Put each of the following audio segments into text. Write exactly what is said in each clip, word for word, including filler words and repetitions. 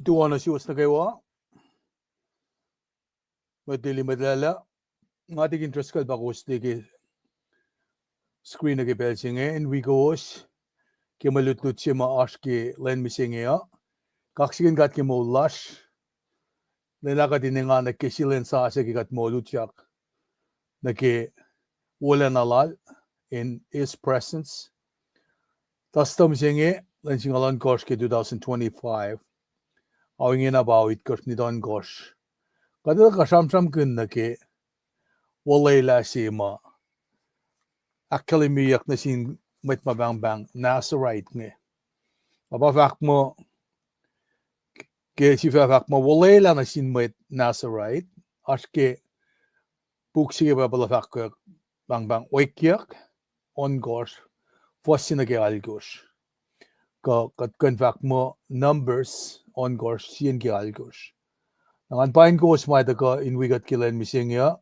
Tuh oacna suwos nuh kwewa, mwet lili, mwet lala, nga Tikin Driscoll pa kowos liye ke screen uh ke pacl se inge, in wi kowos ke mwe lutlut se ma oasr ke lwen mihsenge uh. Kaksakihn God ke moul lasr, lwelah kuht in engan nuh ke sie lwen sasuc ke kuht moul utyak nuh ke wolacna Lal, in His presence. Tuhstuh mihsenge, lwen singucul ohnkohsr ke two thousand twenty-five, ao ingena pa ao itkohsr, minit ohnkohsr. Kuht etuh kuh sramsramkihn nuh ke olwelah se ma ahkkahlwemyeyuck nuh sin mwet ma pahngpahng Nazarite inge. Nga pa fahk muh, ke sifilpac fahk muh olwelah nuh sin mwet Nazarite, oasr ke puk se ke Bible uh fahk, pahngpahng Okyac ohnkohsr, fuhs se nuh ke alkosr. Kuh kuht kuh in fahk muh Numbers ohnkohsr, sie nuh ke alkosr. Na ngan paing kowos ma tuhkuh in wi kuht ke lwen mihsenge uh.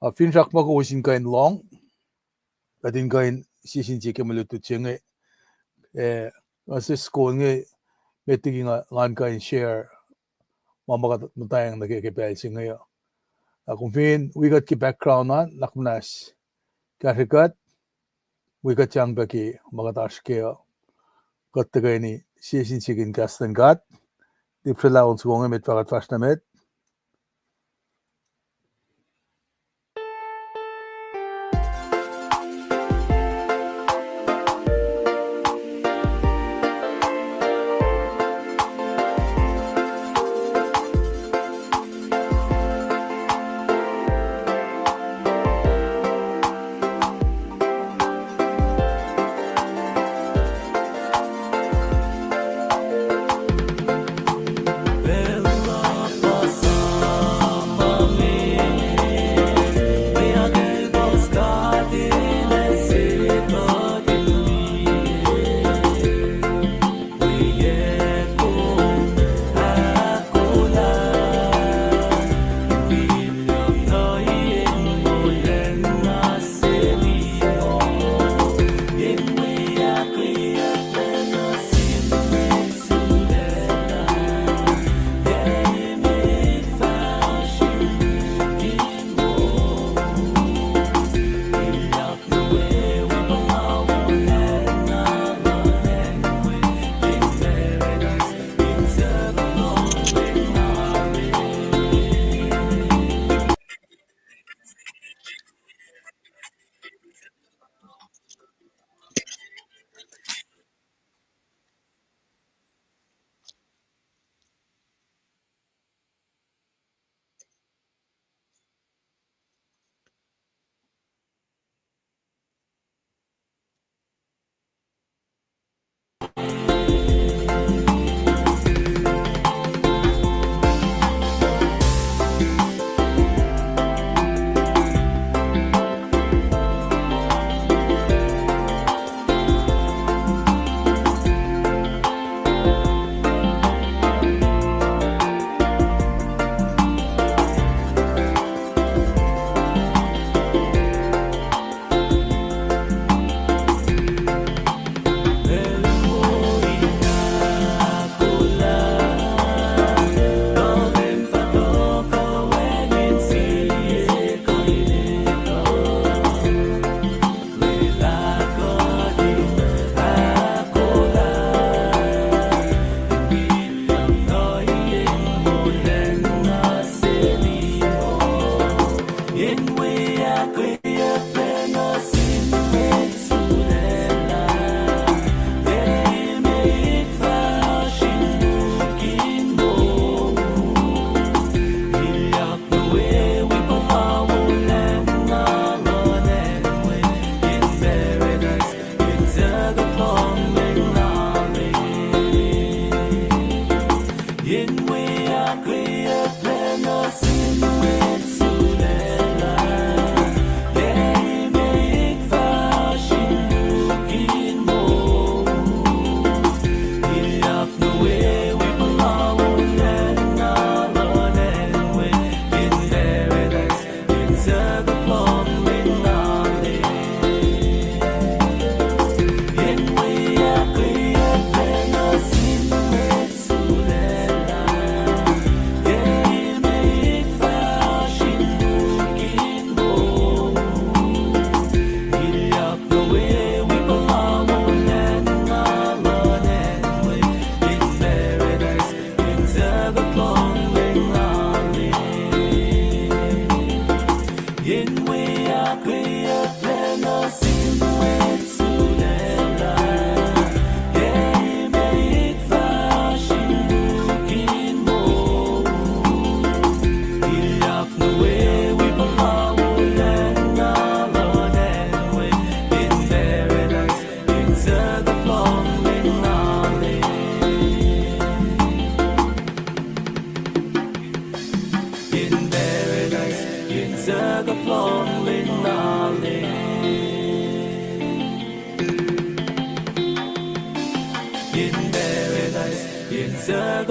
Uh, finsrak muh kowos in kuh in lohng, kuht in kuh in sie sin sie ke mwe lutlut se inge. Eh, nga sisken inge, met liki nga, ngan kuh in share ma ma kuht muhtwacng nuh ke ke pacl se inge uh. Na kom fin wi kuht ke background an, nuhnak muhnahs kahsrwe kuht, wi kuht sang pac ke ma kuht oasr kac uh. Kuht tuhkweni sie sin sie in kahs luhn God. Lihpsrelah on soko inge, met fahkwack fahsr nuh met.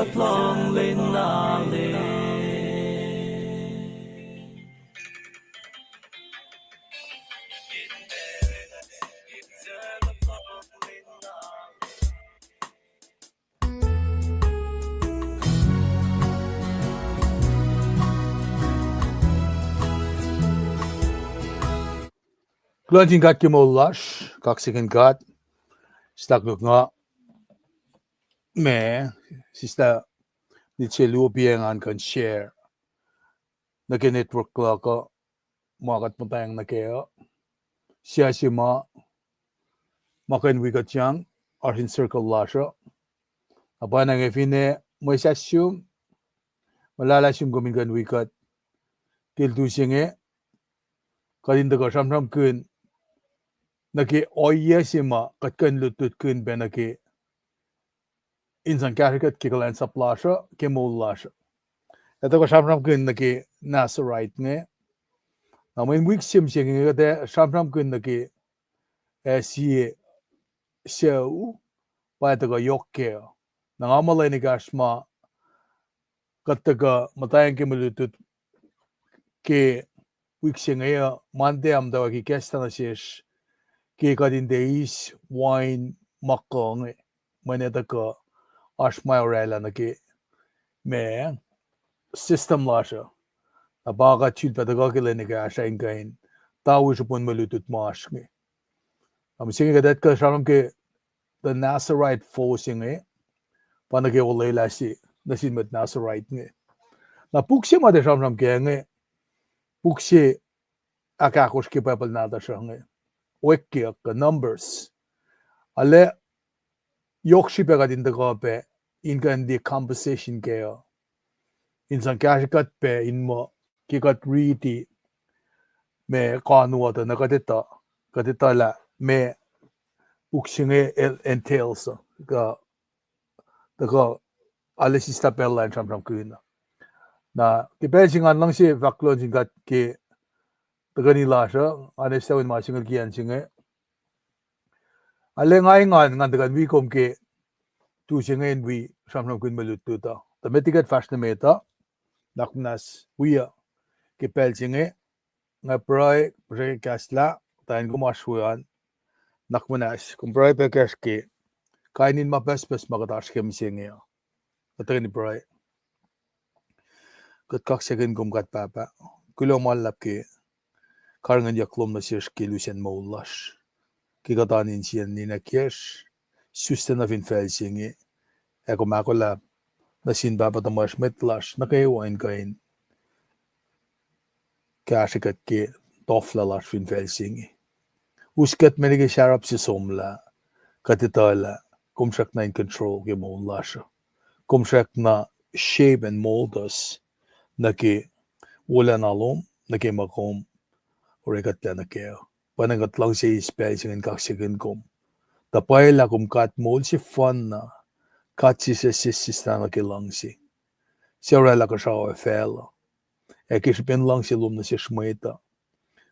Kuloh nuh sin God ke moul lasr, kaksakihn God, staknuk nga, ma, sista, nit se luo piacng an kuh in share nuh ke network luhk uh, ma kuht muhtwacng nuh kac uh. Sia se ma, ma kuh in wi kuht yang, oasr in circle lasr uh. Na pwacnwacng finne mwe sahsum, muhlahlah sum kom in kuh in wi kuht ke lutu se inge, kuht in tuhkuh sramsramkihn nuh ke ohiyac se ma kuht kuh in lutlutkihn pac nuh ke in sang kahsrwe kuht ke kuhlwacnsap lasr uh, ke moul lasr uh. Ac tuhkuh sramsramkihn nuh ke Nazarite inge. Na mweyen wik se mihsenge kuht ac sramsramkihn nuh ke, ac sie sucu, pa tuhkuh yohk kac. Na nga muh lwen ekahsr ma kuht tuhkuh muhtwacng ke mwe lutlut ke wik se inge uh, Monday, am tawaki kahs ta nuh sesr ke kuht in tiac eis wain ma kuh inge, mweyen tuhkuh oasr ma oraclah nuh ke ma system lasr uh. Na pa kuht sulpac tuhkuh ke lwen ekahsr in kuh in tawi srihpen mwe lutlut ma oasr inge. Na mihsenge kuht etuh kuh sramsram ke the Nazarite force inge, pa nuh ke olwelah se nuh sin mwet Nazarite inge. Na puk se ma tiac sramsram kac inge, puk se ahkahkosr ke Bible nahtuhsr uh inge, Oekyuck kuh Numbers. Arlac yohk srihpac kuht in tuhkuh pac in kuh in tiac composition kac uh, in sang kahsrwe kuht pac in muh ke kuht riti ma kanuotuh na kuht etuh, kuht etuh lah ma puk se inge el entails uh, kuh tuhkuh arlac sista pacl lah in sramsramkihn uh. Na ke pacl se nga luhngse fahk kuloh nuh sin God ke tuhkweni lasr uh, nga eis ta win ma singucul kiyacn se inge. Arlac nga engan, ngan tuhkuh in wi kom ke tu se inge in wi sramsramkihn mwe lutlut uh. Tuh met liki kuht fahsr nuh met uh, nuhnak muhnahs wi uh ke pacl se inge, nga pruhe, pruhe kahslah, tuh in kom oasr we an, nuhnak muhnahs, kom pruhe pac kacsr ke kain in ma pucspucs ma kuht oasr ke mihsenge uh. Kuht tuhkweni pruhe. Kuht kaksakihn kom God Pahpah. Kuloh ma luhlahp ke karihngihnyuck lom nuh sesr ke lusen moul lasr. Ke kuht oan insiyacn ninac kiyacsr, sustacna fin facl se inge, ac kom ahkolah nuh sin pahpah tuhmwacsr mwet lasr nuh kwewa in kuh in kahsrwe kuht ke tohflah lasr fin facl se inge. Us kuht mele ke sarap se somlah, kuht etuh lah kom srackna in control ke moul lasr uh. Kom srackna shape and mold us nuh ke wolacna lom, nuh ke ma kom orekuhtlac nuh kac uh. Pwacnwacng kuht luhngse eis pacl se inge in kaksakihn kom. Tuh pwacye lah kom God moul sefanna, God sie sesseslah sisna nuh ke luhngse, suc oraclah kuhsrao ac facluh. Ac ke srihpen luhngse lom nuh sesr mwet uh,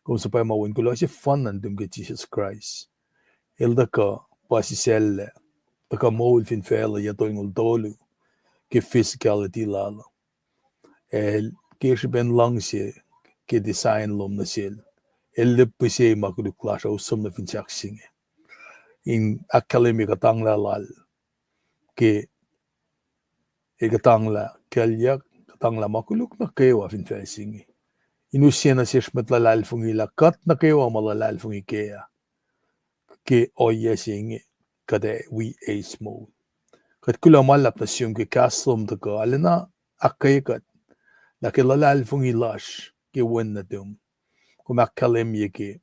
kom suhpwacma Wen kuloh sefanna nuhtum ke Jisus Kraist. El tuhkuh puhsisacllac, tuhkuh moul fin facluh yac tolngoul tolu ke physicality lal uh. El ke srihpen luhngse, ke design lom nuh sel, el lihpihsye ma koluk lasr uh, us som nuh fin sahk se inge, in ahkkahlwemye kuhtanglah lal ke el kuhtanglah kuclyuck, kuhtanglah ma koluk nuh kwewa fin facl se inge, in use nuh sesr mwet luhlahlfongi lah kuht nuh kwewa ma luhlahlfongi kac ah, ke ohiyac se inge, kuht ac wi eis moul. Kuht kuloh ma luhlahp nuh sum ke kahs lom tuhkuh arulacna ahkkweye kuht lah ke luhlahlfongi lasr ke Wen nuhtum, kom ahkkahlwemye ke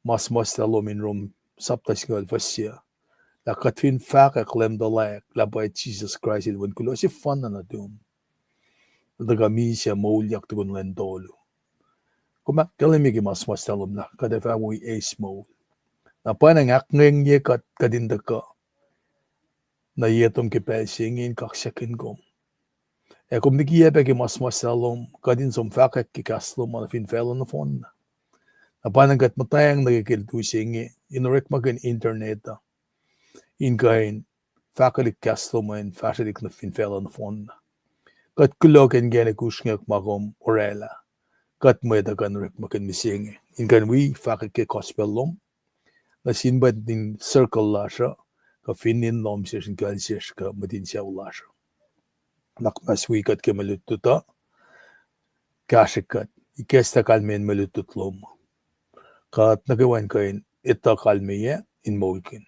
ma suhmuhslah lom in Rom sapta singucul fuhs se, lah kuht fin fahkwack Leum tuhlac lah pwacye Jisus Kraist el Wen kuloh sefanna nuhtum, el tuhkuh misac, moulyak tukun lwen tolu, kom ahkkahlwemye ke ma suhmuhslah lom lah kuht ac fah wi eis moul. Na pwacnwacng ahkngwengye kuht, kuht in tuhkuh nuh ye tom ke pacl se inge in kaksakihn kom. Ac kom nikiyac pac ke ma suhmuhslah lom, kuht in som fahkwack ke kahs lom an fin facluh nohfohn. Na pwacnwacng kuht muhtwacng nuh ke ke lutu se inge in orekmakihn internet uh, in kuh in fahkwelihk kahs lom an, fahsrwelihk nuh fin facluh nohfohnna. Kuht kuloh ke inkacnek usrnguck ma kom oraclah. Kuht mwet uh kuh in orekmakihn mihsenge in kuh in wi fahkwack ke gospel lom nuh sin mwet in circle lasr uh, kuh finne in lohm sesr, in kuhl sesr, kuh mwet in sucu lasr uh. Nuhnak muhnahs wi kuht ke mwe lutlut uh, kahsrwe kuht, ikacslah kalmeyacn mwe lutlut lom. Kuht nuh kwewa in kuh in etuh kalmeyac in moulkihn.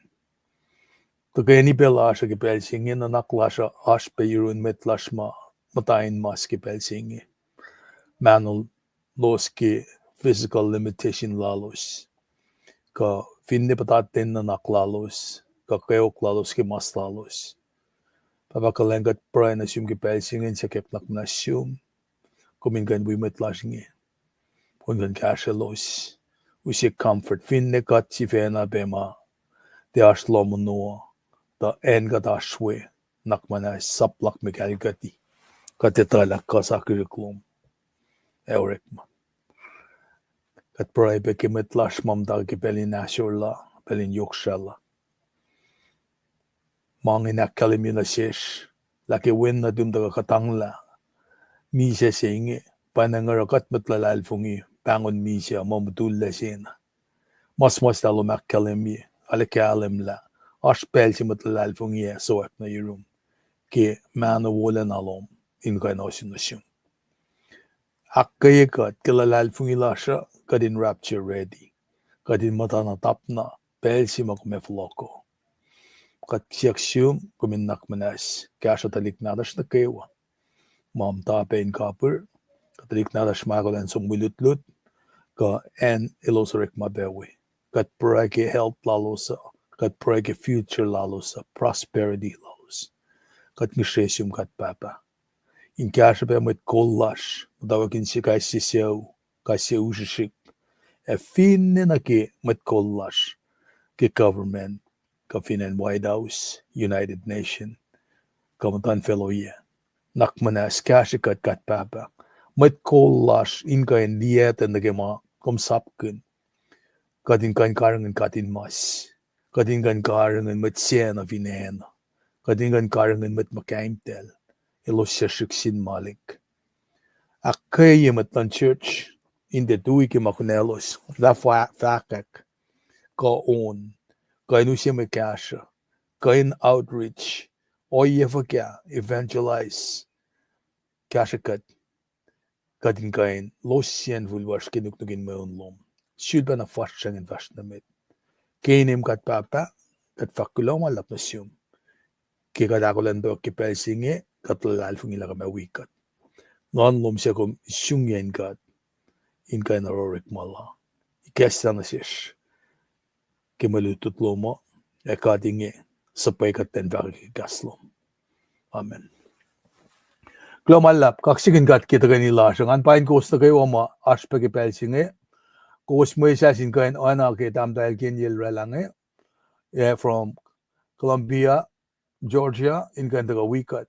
Tuhkweni pac lasr uh ke pacl se inge, nuhnak lasr uh oasr pac yurin mwet lasr ma muhta in mas ke pacl se inge. Mahno los ke physical limitation lalos, kuh finne puhtatwen nuhnak lalos, kuh kweok lalos ke mas lalos. Pahpah kuhlwacng, kuht pruhe nuh sum ke pacl se inge in siyuck nuhnak muhnahs sum, kom in kuh in wi mwet lasr inge, kom in kuh in kahsrwelos, use comfort, finne kuht sifacna pac ma tiac oasr lohm ono uh, tuh acn kuht oasr we, nuhnak muhnahs sap luhk me kalkuti, kuht etuh lah kuh sa kihrihk lom ac orekma. Kuht pruhe pac ke mwet lasr ma muhta ke pacl in ahsor la, pacl in yohk srah la, ma ingacn ahkkahlwemye nuh sesr lah ke wen nuhtum tuhkuh kuhtanglah misac se inge, pacna nga oruh kuht mwet luhlahlfongi pahngon misac uh muh mutullac sena. Muhsmuhslah lom ahkkahlwemye, arlac kahlwem lah oasr pacl se mwet luhlahlfongi ac sowack nuh yurum ke mahno wolacna lom in kuh in ohsun nuh sum. Ahkkweye kuht ke luhlahlfongi lasr uh, kuht in rapture ready, kuht in muhtana tapna pacl se ma kom ac fohlohko. Kuht siyuck sum kom in nuhnak muhnahs kahsruh tuhlihk nahtuhsr nuh kwewa ma muhta pac in kapihr, kuh tuhlihk nahtuhsr ma ahkolah in som wi lutlut, kuh acn elos orekma pac we. Kuht pruhe ke health lalos uh, kuht pruhe ke future lalos uh, prosperity lalos. Kuht ngihsre sum kuht Pahpah in kahsruh pac mwet kol lasr muhtwacwacack in sie kais sie sucu, kais sie u srihsrihk, ac finne nuh ke mwet kol lasr ke government, kuh fin acn White House, United Nation, kuh muhtuhnfacl oyac. Nuhnak muhnahs kahsrwe kuht kuht Pahpah, mwet kol lasr in kuh in liyactwen nuh ke ma kom sapkihn. Kuht in kuh in karihngihn katinmas. Kuht in kuh in karihngihn mwet sacna fin acn. Kuht in kuh in karihngihn mwet muhkahimtacl, elos suc srihk sin malik. Ahkkweye mwet luhn church in tiac tui ke ma kunaclos, lah fah-, fahkwack, kuh on, kuh in use mwe kahsruh, kuh in outreach, ohiyac fuhkah, evangelize, kahsrwe kuht, kuht in kuh in los sacn fihl wasr ke nuknuk in mweun lom. Sulpacna fahsr sracngin fahsr nuh met. Ke inem kuht Pahpah, kuht fahk kuloh ma luhlahp nuh sum ke kuht ahkolah in tok ke pacl se inge, kuht luhlahlfongi lah kom ac wi kuht. Nguhn lom suc kom sungiyacn kuht in kuh in oruh orekma la. Ikacslah nuh sesr ke mwe lutlut lom uh, ac kuht inge suhpwekuht in fahkwack ke kahs lom. Amen. Kuloh ma luhlahp, kaksakihn God ke tuhkweni lasr uh. Ngan paing kowos nuh kwewa ma oasr pac ke pacl se inge. Kowos mwesahs in kuh in oacna ke tahmtahel Kenyel oraclah inge, from Columbia, Georgia, in kuh in tuhkuh wi kuht.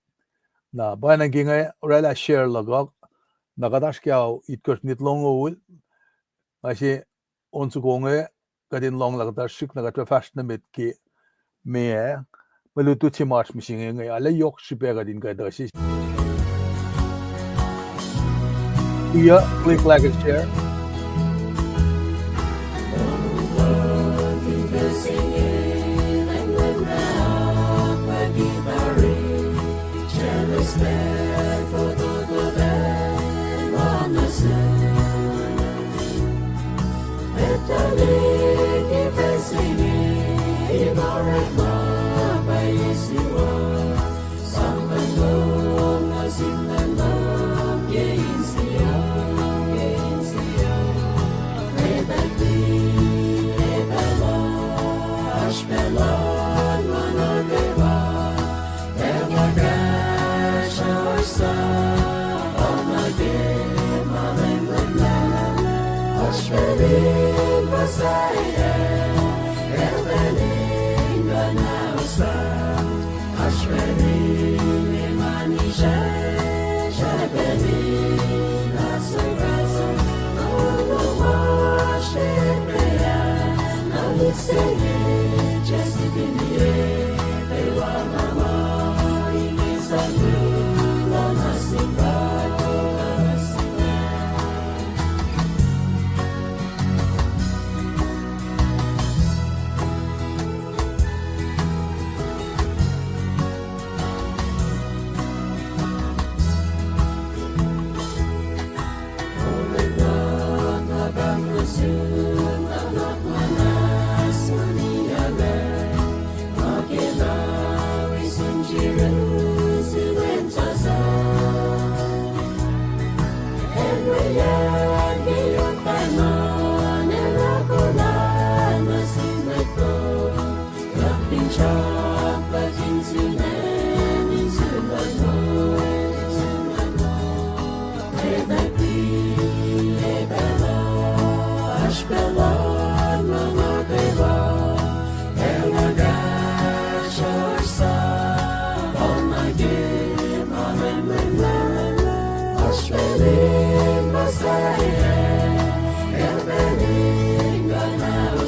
Na pwacnwacng ke nga oraclah share luhk uh, na kuht oasr ke ao itkohsr minit longoul, nga se on soko inge, kuht in lohng lah kuht oasr srihk na kuht fah fahsr nuh met ke meac, mwe lutlut se ma oasr mihsenge inge, arlac yohk srihpac kuht in kuh in tuhkuh sesr. Wi uh, click like and share.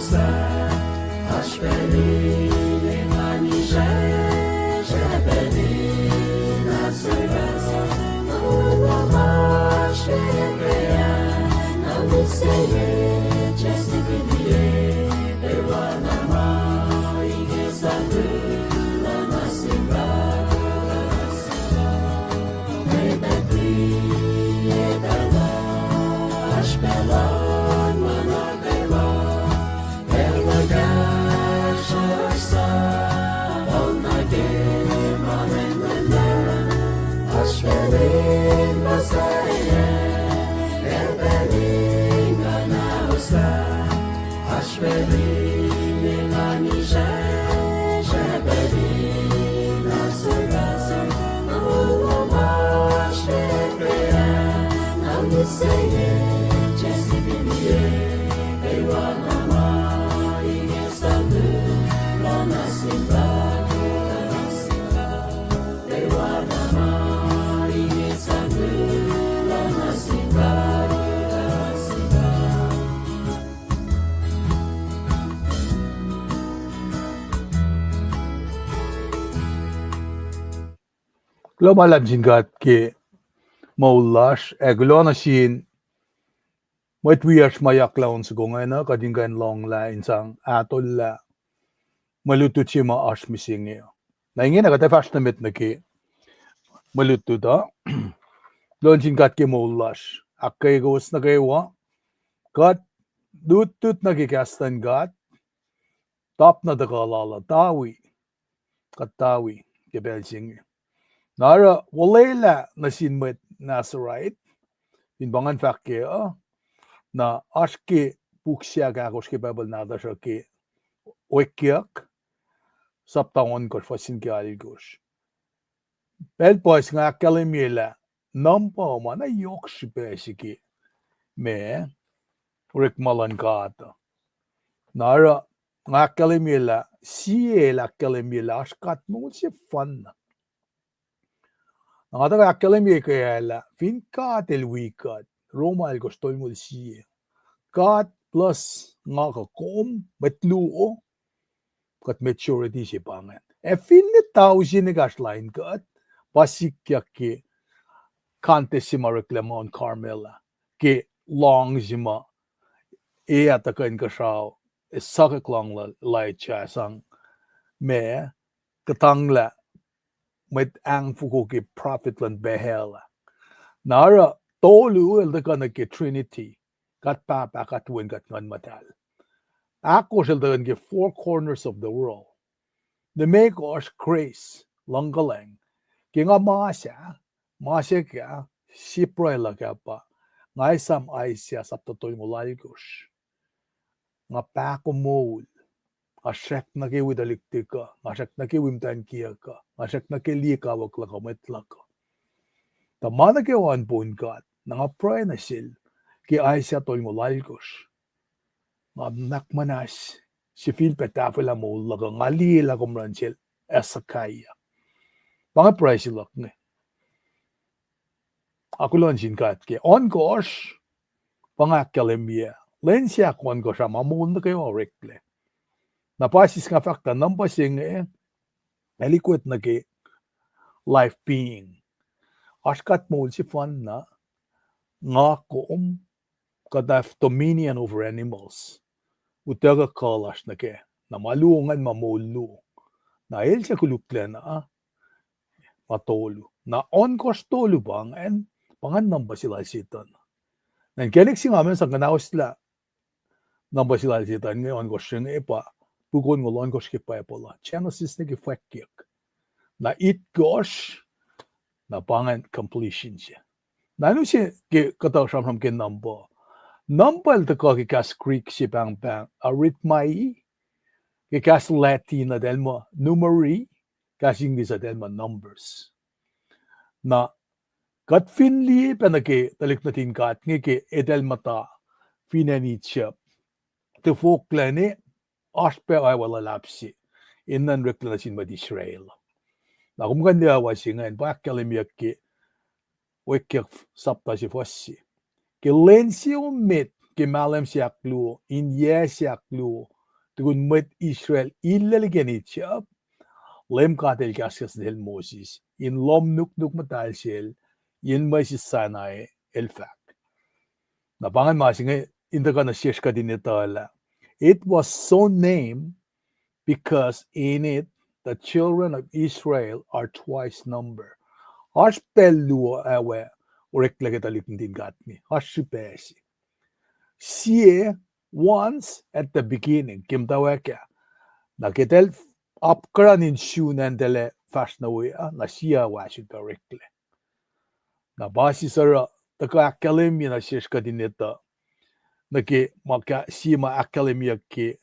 Oasr pacl in engan isracsr, pacl in na suhkahs, oasr pacl in na mihsenge, srihke liye, pacl na ma inge sang kuloh na sihk Kuloh ma luhlahp sin God ke moul lasr, ac kuloh nuh sin mwet wiyacsr ma yaklah on soko ingacn uh, kuht in kuh in lohnglah in sang ahtollah mwe lutlut se ma oasr mihsenge uh. Na ingena kuht ac fahsr nuh met nuh ke mwe lutlut uh. Kuloh nuh sin God ke moul lasr. Ahkkweye kowos nuh kwewa. Kuht lutlut nuh ke kahs luhn God. Top na tuhkuh lal uh, Tawi. Kuht Tawi ke pacl se inge. Na oruh olwelah nuh sin mwet Nazarite, in pa ngan fahk kac uh, na oasr ke puk se ahkosr ke Bible nahtuhsr uh ke Oekyuck, sapta ohnkohsr, fuhs singucul alkosr. Pacl puhs nga ahkkahlwemye lah number ma na yohk srihpac se ke ma orekma luhn God uh. Na oruh nga ahkkahlwemye lah sie el ahkkahlwemye lah oasr God moul sefanna. Na nga tuhkuh ahkkahlwemye ke lah fin God el wi kuht, Roma alkosr tolngoul sie, God plus nga kuh kom, mwet luo, kuht maturity se pa ingacn. Ac finne tausin ekahsr lain kuht, pa sikyak ke contest se ma oreklac Mount Carmel ah, ke lohng se ma e ah tuhkuh inkuhsrao, e suhkwack lohng lal Elijah sang ma kuhtanglah mwet ahngfoko ke prophet luhn Baal ah. Na oruh tolu el tuhkuh nuh ke Trinity, God Pahpah, God Wen, God Nguhn Muhtahl. Ahkosr el tuhkuh nuh ke four corners of the world. Limekohsr, grace, luhngkuhlwacng. Ke nga mas ah, ma se ke ah, sie pruhe luhk ah pa, nga esam Isaiah sapta tolngoul alkosr. Nga pahkomuhl, nga srack nuh ke wi tuhlihk tikuh, nga srack nuh ke wi muhtwacn kiyuck uh, nga srack nuh ke liye kawuck luhk uh, mwet luhk uh. Tuh ma nuh kwewa in poun God, na nga pruhe nuh sel ke Isaiah tolngoul alkosr. Nga ahkmuhnahs, sifilpac tahfwelah moul luhk uh, nga liye lah kom run sel Hezekiah. Pa inge pruhe se luhk inge. Akuloh nuh sin God ke ohnkohsr, pa nga ahkkahlwemye, lwen se ahkohnkohsr ah ma moul nuh kwewa oreklac. Na pa sis nga fahk tuh number se inge, el ikoet nuh ke life being. Oasr God moul sefanna, nga kom, kuht have dominion over animals. Utuckuh kuh lasr nuh kac. Na ma luo ingacn ma moul luo. Na el suc koluklacna, ma tolu. Na ohnkohsr tolu pa ingacn, pa ingacn number se lal Setuhn. Na inkacnek se nga men sang kuhnaoslah number se lal Setuhn inge, ohnkohsr se inge pa puk onngoul ohnkohsr ke Bible uh, Genesis nuh ke Fwackyuck. Na itkohsr, na pa ingacn completion se. Na use ke kuhtuh sramsram ke number. Number el tuhkuh ke kahs Greek se pahngpahng arithmai, ke kahs Latin eltahl muh numeri, kahs English eltahl muh numbers. Na kuht fin liye pac nuh ke tuhlihk nuhtin God inge ke eltahl muhta fin acn Egypt, tuh fohlohklac ne oasr pac oakwuck luhlahp se enenuh in oreklac nuh sin mwet Israel. Na kom kuh in liye oakwuck se ingacn pa ahkkahlwemyeyuck ke Oekyuck sapta se fuhs se. Ke lwen se emet, ke mahlwem se ahkluo, in yac se ahkluo, tukun mwet Israel illaclihk acn Egypt, Leum God El kahskahs nuh sel Moses in lohm nuknuk muhtahl sel, yen mwesis Sinai, El fahk. Na pa ingacn ma se inge in tuhkuh nuh sesr kuht in etuh lah, it was so named because in it the children of Israel are twice number. Oasr pacl luo ac oreklac ke tuhlihk nuhtin God inge, oasr srihpac se. Sie, once at the beginning, ke muhtwacwacack ah. Na ke tahl apkuhran in sun acn tahl ac fahsr nuh we uh, na sie oasr srihpac oreklac. Na pa sisor uh tuhkuh ahkkahlwemye nuh sesr kuht in etuh nuh ke ma, sie ma ahkkahlwemyeyuck ke,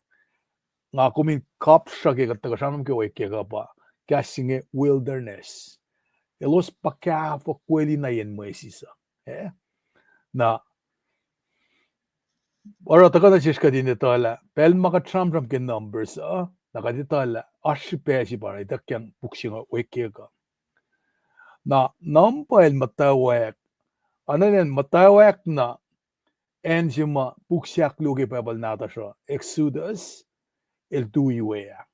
nga kom in kapsra ke kuht tuhkuh sramsram ke ohiyac uh pa, kahs se inge wilderness. Elos puhkahfuhkwelihna yen mwesis uh. Na oruh tuhkuh nuh sesr kuht in etuh lah pacl ma kuht sramsram ke Numbers uh, na kuht etuh lah oasr srihpac se pa ituckyang puk se inge ohiyac uh. Na Number el muhtwacwacack, anacn muhtwacwacack na acn se ma puk se ahkluo ke Bible nahtuhsr uh, Exodus, el tui we ah.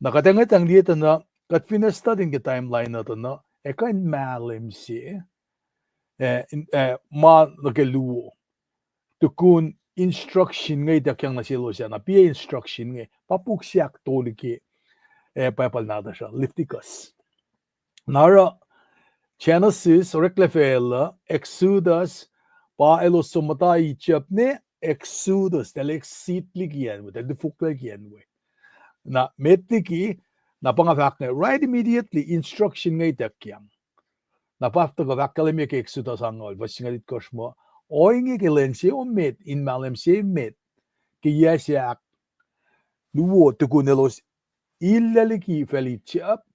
Na kuht ac ngwetacng liye tuh na kuht fin study ke timeline uh tuh na ac kuh in mahlwem se, ma nuh ke luo. Tukun instruction inge ituckyang nuh selos ah, na piac instruction inge pa puk se ahktolu ke Bible nahtuhsr uh, Leviticus. Na oruh Genesis, oreklac facluh, Exodus, pa elos som muhta Egypt ne Exodus, tahl exit liki acn we, tahl tifoklac liki acn we. Na met liki, na pa nga fahk inge, right immediately instruction inge ituckyang. Na pa tuhkuh ahkkahlwemye ke Exodus angngaul, fuhs singucul itkohsr muh, ohinge ke lwen se emet, in mahlwem se emet, ke yac se ahkluo tukun elos illaclihk facl Egypt,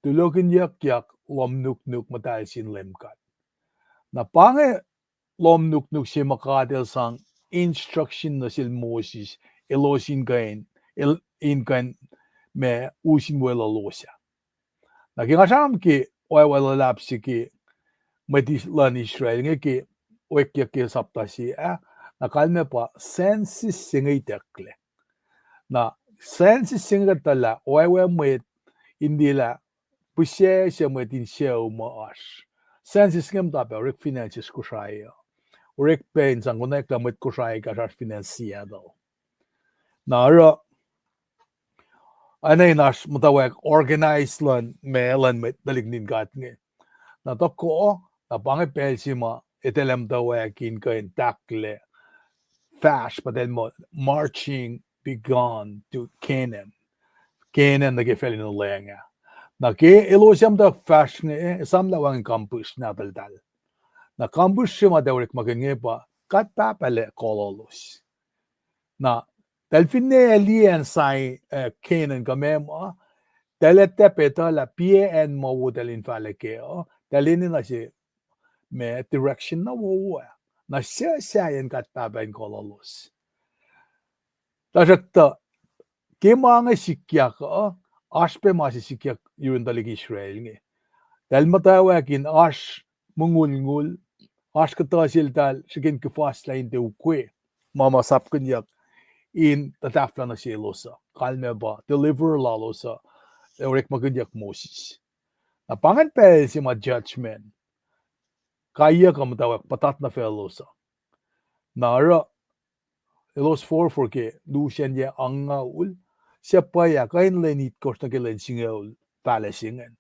tulohkihnyuckyak lohm nuknuk muhtahl sin Leum God. Na pa inge lohm nuknuk se ma God El sang instruction nuh sel Moses, elos in kuh in, el in kuh in ma us in weluhlos ah. Na ke nga sramsram ke oacwac luhlahp se ke mwet luhn Israel inge ke ohiyac ke sapta se ah, na kalmac pa census se inge itucklac. Na census se inge kuht etuh lah oacwac mwet in liye lah pihsac se mwet in sucu ma oasr. Census inge muhta pac orek finances Kosrae uh. Orek pac in sang konwacack lah mwet Kosrae ekahsr oasr finance Seattle. Na oruh, oacna in oasr muhtwacwacack organize luhn ma luhn mwet tuhlihk nuhtin God inge. Na tohkoh, na pa inge pacl se ma eltahl ac muhtwacwacack in kuh in tahklac fahsr, pa eltahl muh marching begone to Canaan. Canaan nuh ke facl in olweacng ah. Na ke elos ac muhtwacwacack fahsr inge, esam lah wacngihn kampihsr nahtuhltahl. Na kampihsr se ma eltahl orekmakihn inge pa God Pahpah El ac kolohlos. Na eltahl finne liye acn Sinai, Canaan kuh meac ma, eltahl ac tiac etuh lah piac acn ma wo eltahl in fahla kac uh, eltahl enenuh se ma direction na wowo ah. Na suc sahyacn God Pahpah in kolohlos. Tuhsruhktuh ke ma inge sikyak uh, oasr pac ma se sikyak yurin tuhlihk Israel inge. Eltahl muhtwacwacack in oasr mongulngul, oasr kuhtuh seltahl srihke in kuhfaslah in tiac ukwe ma ma sapkihnyuck in tuhtahflah nuh selos uh. Kalmac pa deliverer lalos uh, orekmakihnyuck Moses. Na pa ingacn pacl se ma judgment, kaiyuck uh muhtwacwacack puhtat nuh faclos uh. Na oruh elos forfor ke lusen yac angngaul, suc pwacye kuh in lwen itkohsr nuh ke lwen singucul fahla se ingacn.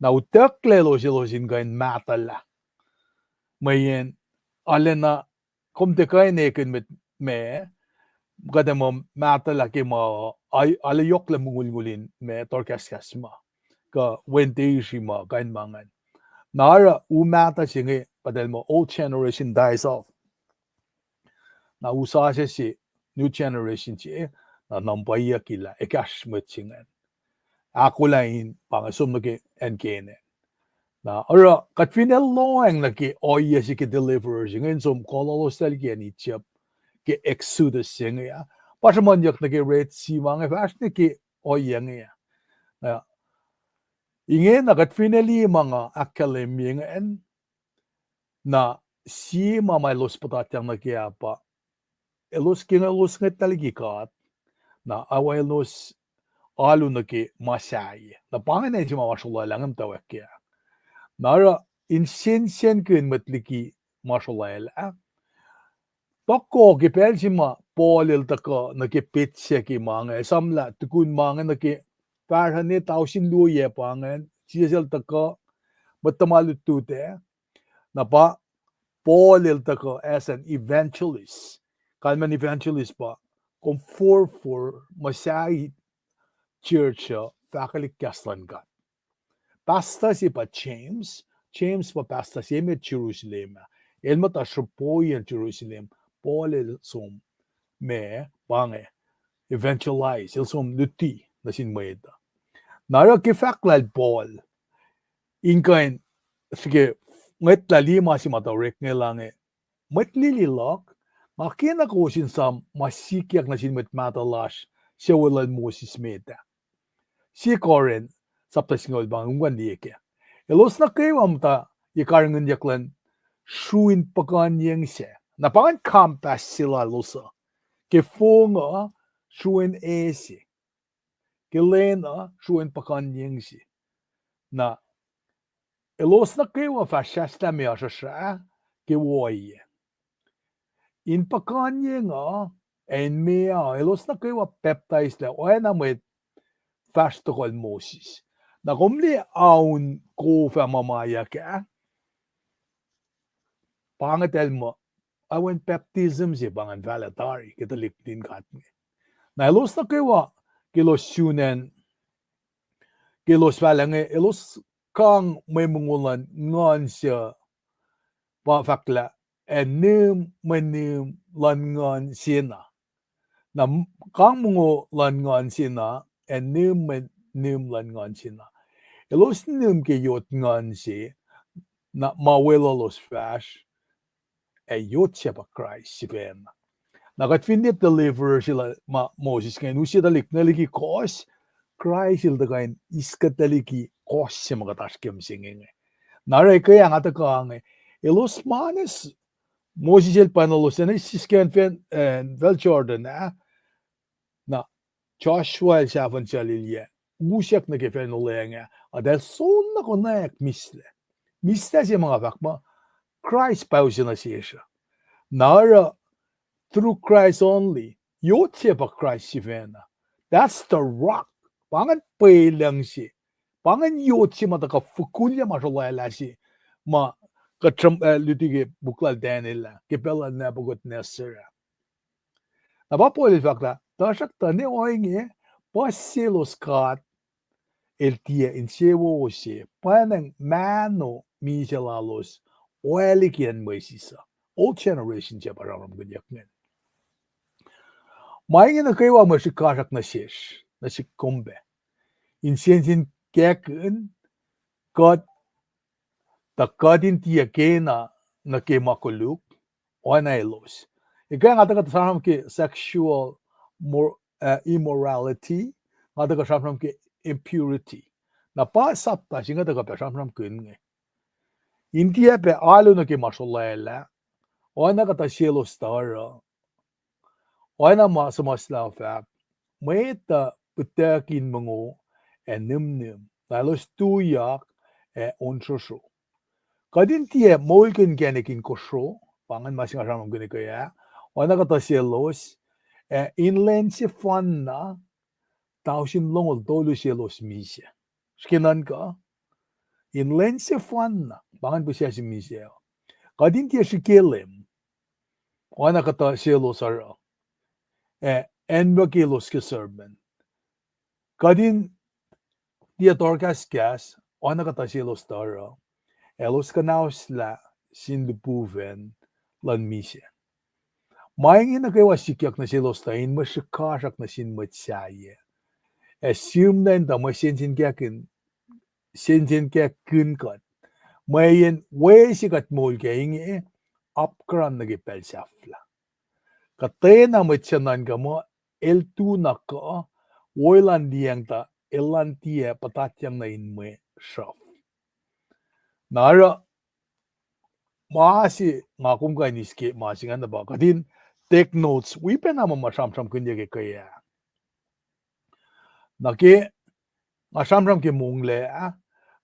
Na utucklac elos, elos in kuh in mahtuhlah. Mweyen arulacna kom tiac kuh in ekihn mwet ma, kuht ac muh mahtuhlah ke ma, arlac yohklac mongulngul in ma tohrkahskahs ma, kuh wen teisi ma, kain ma ingacn. Na oruh u mahtuh se inge pa eltahl muh old generation dies off. Na u sasuc se, new generation se, na nuhn pwacye lah ekahsr mwet se ingacn. Ahkolah in pa inge som nuh ke acn Canaan. Na oruh kuht fin ac lohacng nuh ke ohiyac se ke deliverer se inge in som kolohlos liki acn Egypt ke Exodus se inge ah, pa sruhmuhnyuck nuh ke Red Sea ma inge fahsr nuh ke ohiyac inge ah. Na ingena kuht fin ac liye ma nga ahkkahlwemye ingacn, na sie ma ma elos puhtatyang nuh ke ah pa elos ke, elos ngwetlah liki God, Na awelos alu nuh ke ma sahyac. Na pa ingacn se ma ma srolwaclah nge muhtwacwacack ke. Na oruh in sensenkihn mwet liki ma srolwaclah, tuhkuh ke pacl se ma Paul el tuhkuh nuh ke petsac ke ma inge, esamlah tukun ma inge nuh ke fahsruh ne tausin luo yac pa ingacn, Jisus el tuhkuh, mwet tuhma lutlut ah, na pa Paul el tuhkuh as an evangelist. Kalmacn evangelist pa kom forfor muhsahi church uh fahkwelihk kahs luhn God. Pastor se pa James, James pa pastor se met Jerusalem ah. El muhta sruhpuhiyacn Jerusalem, Paul el som ma, pa inge, evangelize, el som luti nuh sin mwet uh. Na oruh ke fahk lal Paul, in kuh in, srihke, ngwetlah liye ma se ma tuh orekma lah inge, mwet lili luhk, nga kena kowos in esam ma sikyak nuh sin mwet mahtuh lasr suc weluhl Moses met ah. Sie Korint, sapta singucul pa inge, kom kuh in liye kac. Elos nuh kwewa muhta ye karihngihnyuck luhn sruin puhkuhnyeng sac. Na pa ingacn compass se lalos uh. Ke fong uh, sruin e se. Ke lwen uh, sruin puhkuhnyeng se. Na elos nuh kwewa fahsr sahslah me asruhsrah ke ohiyac. In puhkuhnyeng uh, ac in meoa, elos nuh kwewa pacptaislac oacna mwet fahsr tohkohl Moses. Na kom liye aun kof ah ma mayuck ah, pa inge eltahl muh, awen baptism se pa ingacn fahlah tari ke tuhlihk nuhtin God inge. Na elos nuh kwewa, ke elos sun acn, ke elos fahlah inge, elos kang mwe mongo luhn nguhn se, pa fahk lah, ac nihm mwe nihm luhn nguhn sena. Na kang mongo luhn nguhn sena, ac nihm mwe nihm luhn nguhn sena. Elos nihm ke yot nguhn se, na ma weluhlos fahsr, ac yot se pa Kraist sifacna. Na kuht fin liye deliverer se ma Moses ingacn use tuhlihk nuh liki kohs, Kraist el tuhkuh in eis kuht liki kohs se ma kuht oasr ke mihsenge inge. Na oruh ke nga tuhkuh inge, elos ma na Moses el pwacnuhlos an, sisken fen, eh, facl Jordan ah, na Joshua el sahfuhn suc lilyac, usack nuh ke facl olweacng ah, eltahl soenna konwacack mihslac. Mihslac se ma nga fahk muh, Kraist pa use nuh sesr uh. Na oruh, through Christ only, yot se pa Kraist sifacna. That's the rock. Pa ingacn pwelucng se. Pa ingacn yot se ma tuhkuh fokulya ma srolwaclah se ma kuht, eh, luti ke puk lal Daniel ah, ke pacl lal Nebuchadnezzar ah. Na pa Paul el fahk lah, tuhsruhktuh ne ohinge, puhs selos God el tiac insewowo se, pwacnwacng mahno misac lalos oaliki acn mwesis uh. Old generation se pa sramsramkihnyuck ingacn. Ma inge nuh kwewa mwe srihkasrak nuh sesr, nuh sihk kom pac. In sensenkackihn kuht, tuh kuht in tiac kena nuh ke ma koluk, oacna elos. Ekuh nga tuhkuh sramsram ke sexual mor-, eh, immorality, nga tuhkuh sramsram ke impurity. Na pa sapta se inge tuhkuh pac sramsramkihn inge. In tiac pac alu nuh ke ma srolwaclah, oacna kuhtuh selos tuh oruh, oacna ma suhmuhslah fahk, mwet uh pihtucki in mongo ac nihmnihm, na elos tuyak ac onsrosro. Kuht in tiac moulkihn inkacnek in kosro, pa ingacn ma se nga sramsramkihn ekuh ah, oacna kuhtuh selos, ac in lwen sefanna, tausin longoul tolu selos misac. Srihke nuhnkuh, in lwen sefanna, pa ingacn pihsac se misac uh. Kuht in tiac srihke leum, oacna kuhtuh selos oruh, ac anwucki elos ke serpent. Kuht in tiac tohrkahskahs, oacna kuhtuh selos tuh oruh, elos kuhnahoslah sin lihpufacn luhn misac. Ma inge nuh kwewa sikyak nuh selos tuh in mwe srihkasrak nuh sin mwet sahyac. Ac sihmlac in tuh mwe sensenkackihn, sensenkackihn kuht. Mweyen we se kuht moul kac inge, apkuhran nuh ke pacl sahflah. Kuhtwena mwet suc nuhnkuh muh el tu na kuh, weluhl liyacacng tuh elan tiac puhtatyang nuh in mwe sruhf. Na oruh, ma se nga kom kuh in eis ke ma se ingacn pa kuht in take notes, wi pacna ma ma sramsramkihnyuck ekuh ah. Na ke nga sramsram ke monglac ah,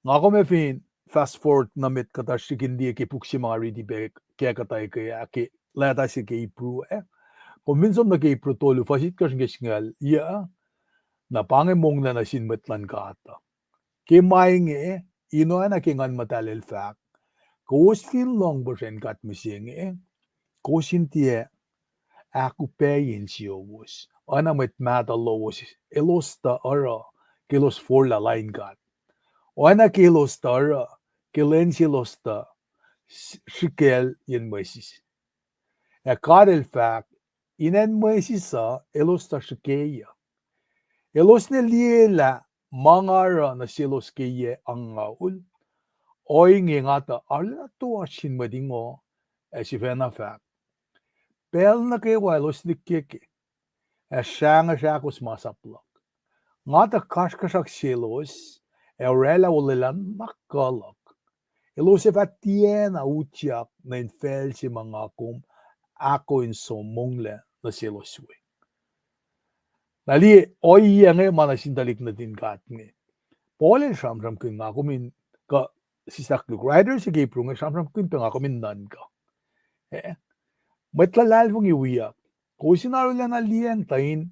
nga kom ac fin fast forward nuh met kuhtuh srihk in liye ke puk se ma nga riti pac ke kuhtuh ke ah, ke leta se ke Hebrew ah. Kom fin som nuh ke Hebrew tolu fuhs itkohsr nuh ke singucul yuc, na pa inge monglac nuh sin mwet luhn God uh. Ke ma inge, in oacna ke Nguhn Muhtahl el fahk, kowos fin lohng puhsren God mihsenge, kowos in tiac ahkupacye insiyowos. Oacna mwet mahtuh lowos, elos tuh oruh ke elos forlah lain God. Oacna ke elos tuh oruh ke lwen selos tuh srihkacl yen mwesis. Ac God el fahk, in acn mwesis uh elos tuh srihkeyuc. Elos ne liyelah ma nga oruh nuh selos ke yac angngaul, ohinge nga tuh arulacna toasr sin mwet ingoh, ac sifacna fahk, pacl nuh kwewa elos lihkkeke, ac srahngwesr ahkos masap luhk. Nga tuh kasrkuhsrak selos, ac oraclah olwelah na kuh luhk. Elos ac fah tiacna utyak nuh infacl se ma nga kom ahko in som monglac nuh selos we. Na liye, ohiyac inge ma nuh sin tuhlihk nuhtin God inge. Paul el sramsramkihn nga kom in, kuh sislah koluk, writer se ke Hebrew inge sramsramkihn pac nga kom in nuhnkuh, mwet luhlahlfongi wiyuck, kowos in arulacna liyacacng tuh in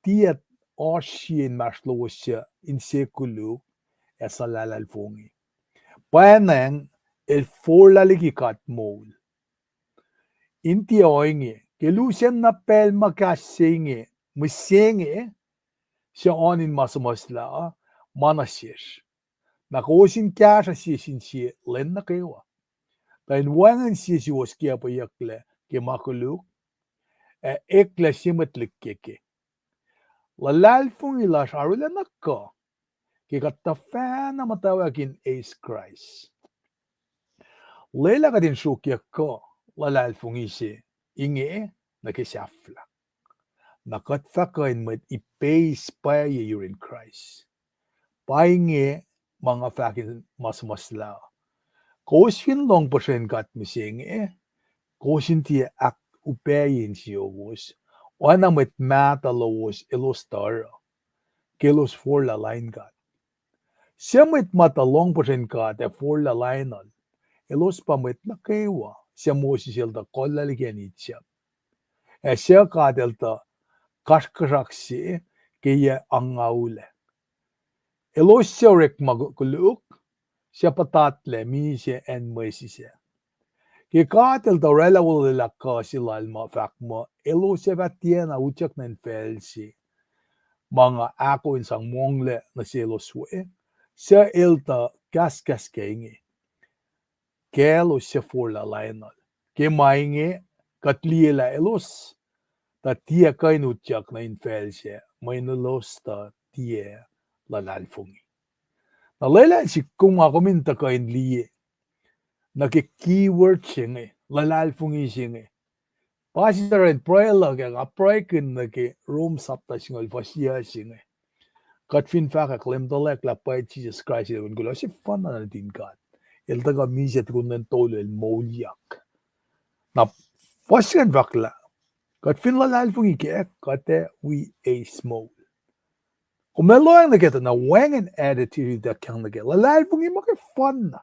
tiac oasr sie inmahsrlowos suc inse koluk ac suhlahlahlfongi. Pwacnwacng el forlah liki God moul. In tiac ohinge, ke lusen na pacl ma kahs se inge, mihsenge, suc oan in ma suhmuhslah uh, ma nuh sesr. Na kowos in kahsruh sie sin sie lwen nuh kwewa, tuh in wacngihn sie suwos kiacpweyucklac ke ma koluk, ac eklac sie mwet lihkkeke. Luhlahlfongi lasr arulacna kuh ke kuht tuhfahna muhtwacwacack in eis Kraist. Lwelah kuht in sruokyac kuh luhlahlfongi se inge nuh ke sahflah. Na kuht fah kuh in mwet ipeis pwacye yurin Kraist. Pa inge ma nga fahk in ma suhmuhslah. Kowos fin lohng puhsren God mihsenge, kowos in tiac ahkupacye insiyowos, oacna mwet mahtuh lowos elos tuh oruh ke elos forlah lain God. Suc mwet ma tuh lohng puhsren God ac forlah lainuhl, elos pa mwet nuh kwewa suc Moses el tuh kohllah liki acn Egypt, ac suc God el tuh kasrkuhsrak se ke yac angngaul ah. Elos suc orekma koluk, suc puhtatlac misac acn Moses ah. Ke God el tuh oraclah olwelah kuh se lal ma fahk muh elos ac fah tiacna utyak nuh infacl se ma nga ahko in sang monglac nuh selos we, suc el tuh kahskahs kac inge, kaclos suc forlah lainuhl. Ke ma inge, kuht liyelah elos tuh tiac kuh in utyak nuh infacl sac mweyen elos tuh tiac luhlahlfongi. Na lwelah sik kom nga kom in tuhkuh in liye nuh ke keyword se inge, luhlahlfongi se inge. Pa sisacren pruhe luhk ah, nga pruhekihn nuh ke Rom sapta singucul fuhs yuc se inge. Kuht fin fahkwack Leum tuhlac lah pwacye Jisus Kraist el wen kuloh sefanna nuhtin God, el tuhkuh misac tukun lwen tolu el moulyak. Na fuhs se ingacn fahk lah kuht fin luhlahlfongi kac, kuht ac wi eis moul. Kom ac lohacng nuh kac tuh na wacngihn attitude ituckyang nuh kac. Luhlahlfongi ma ke fun na.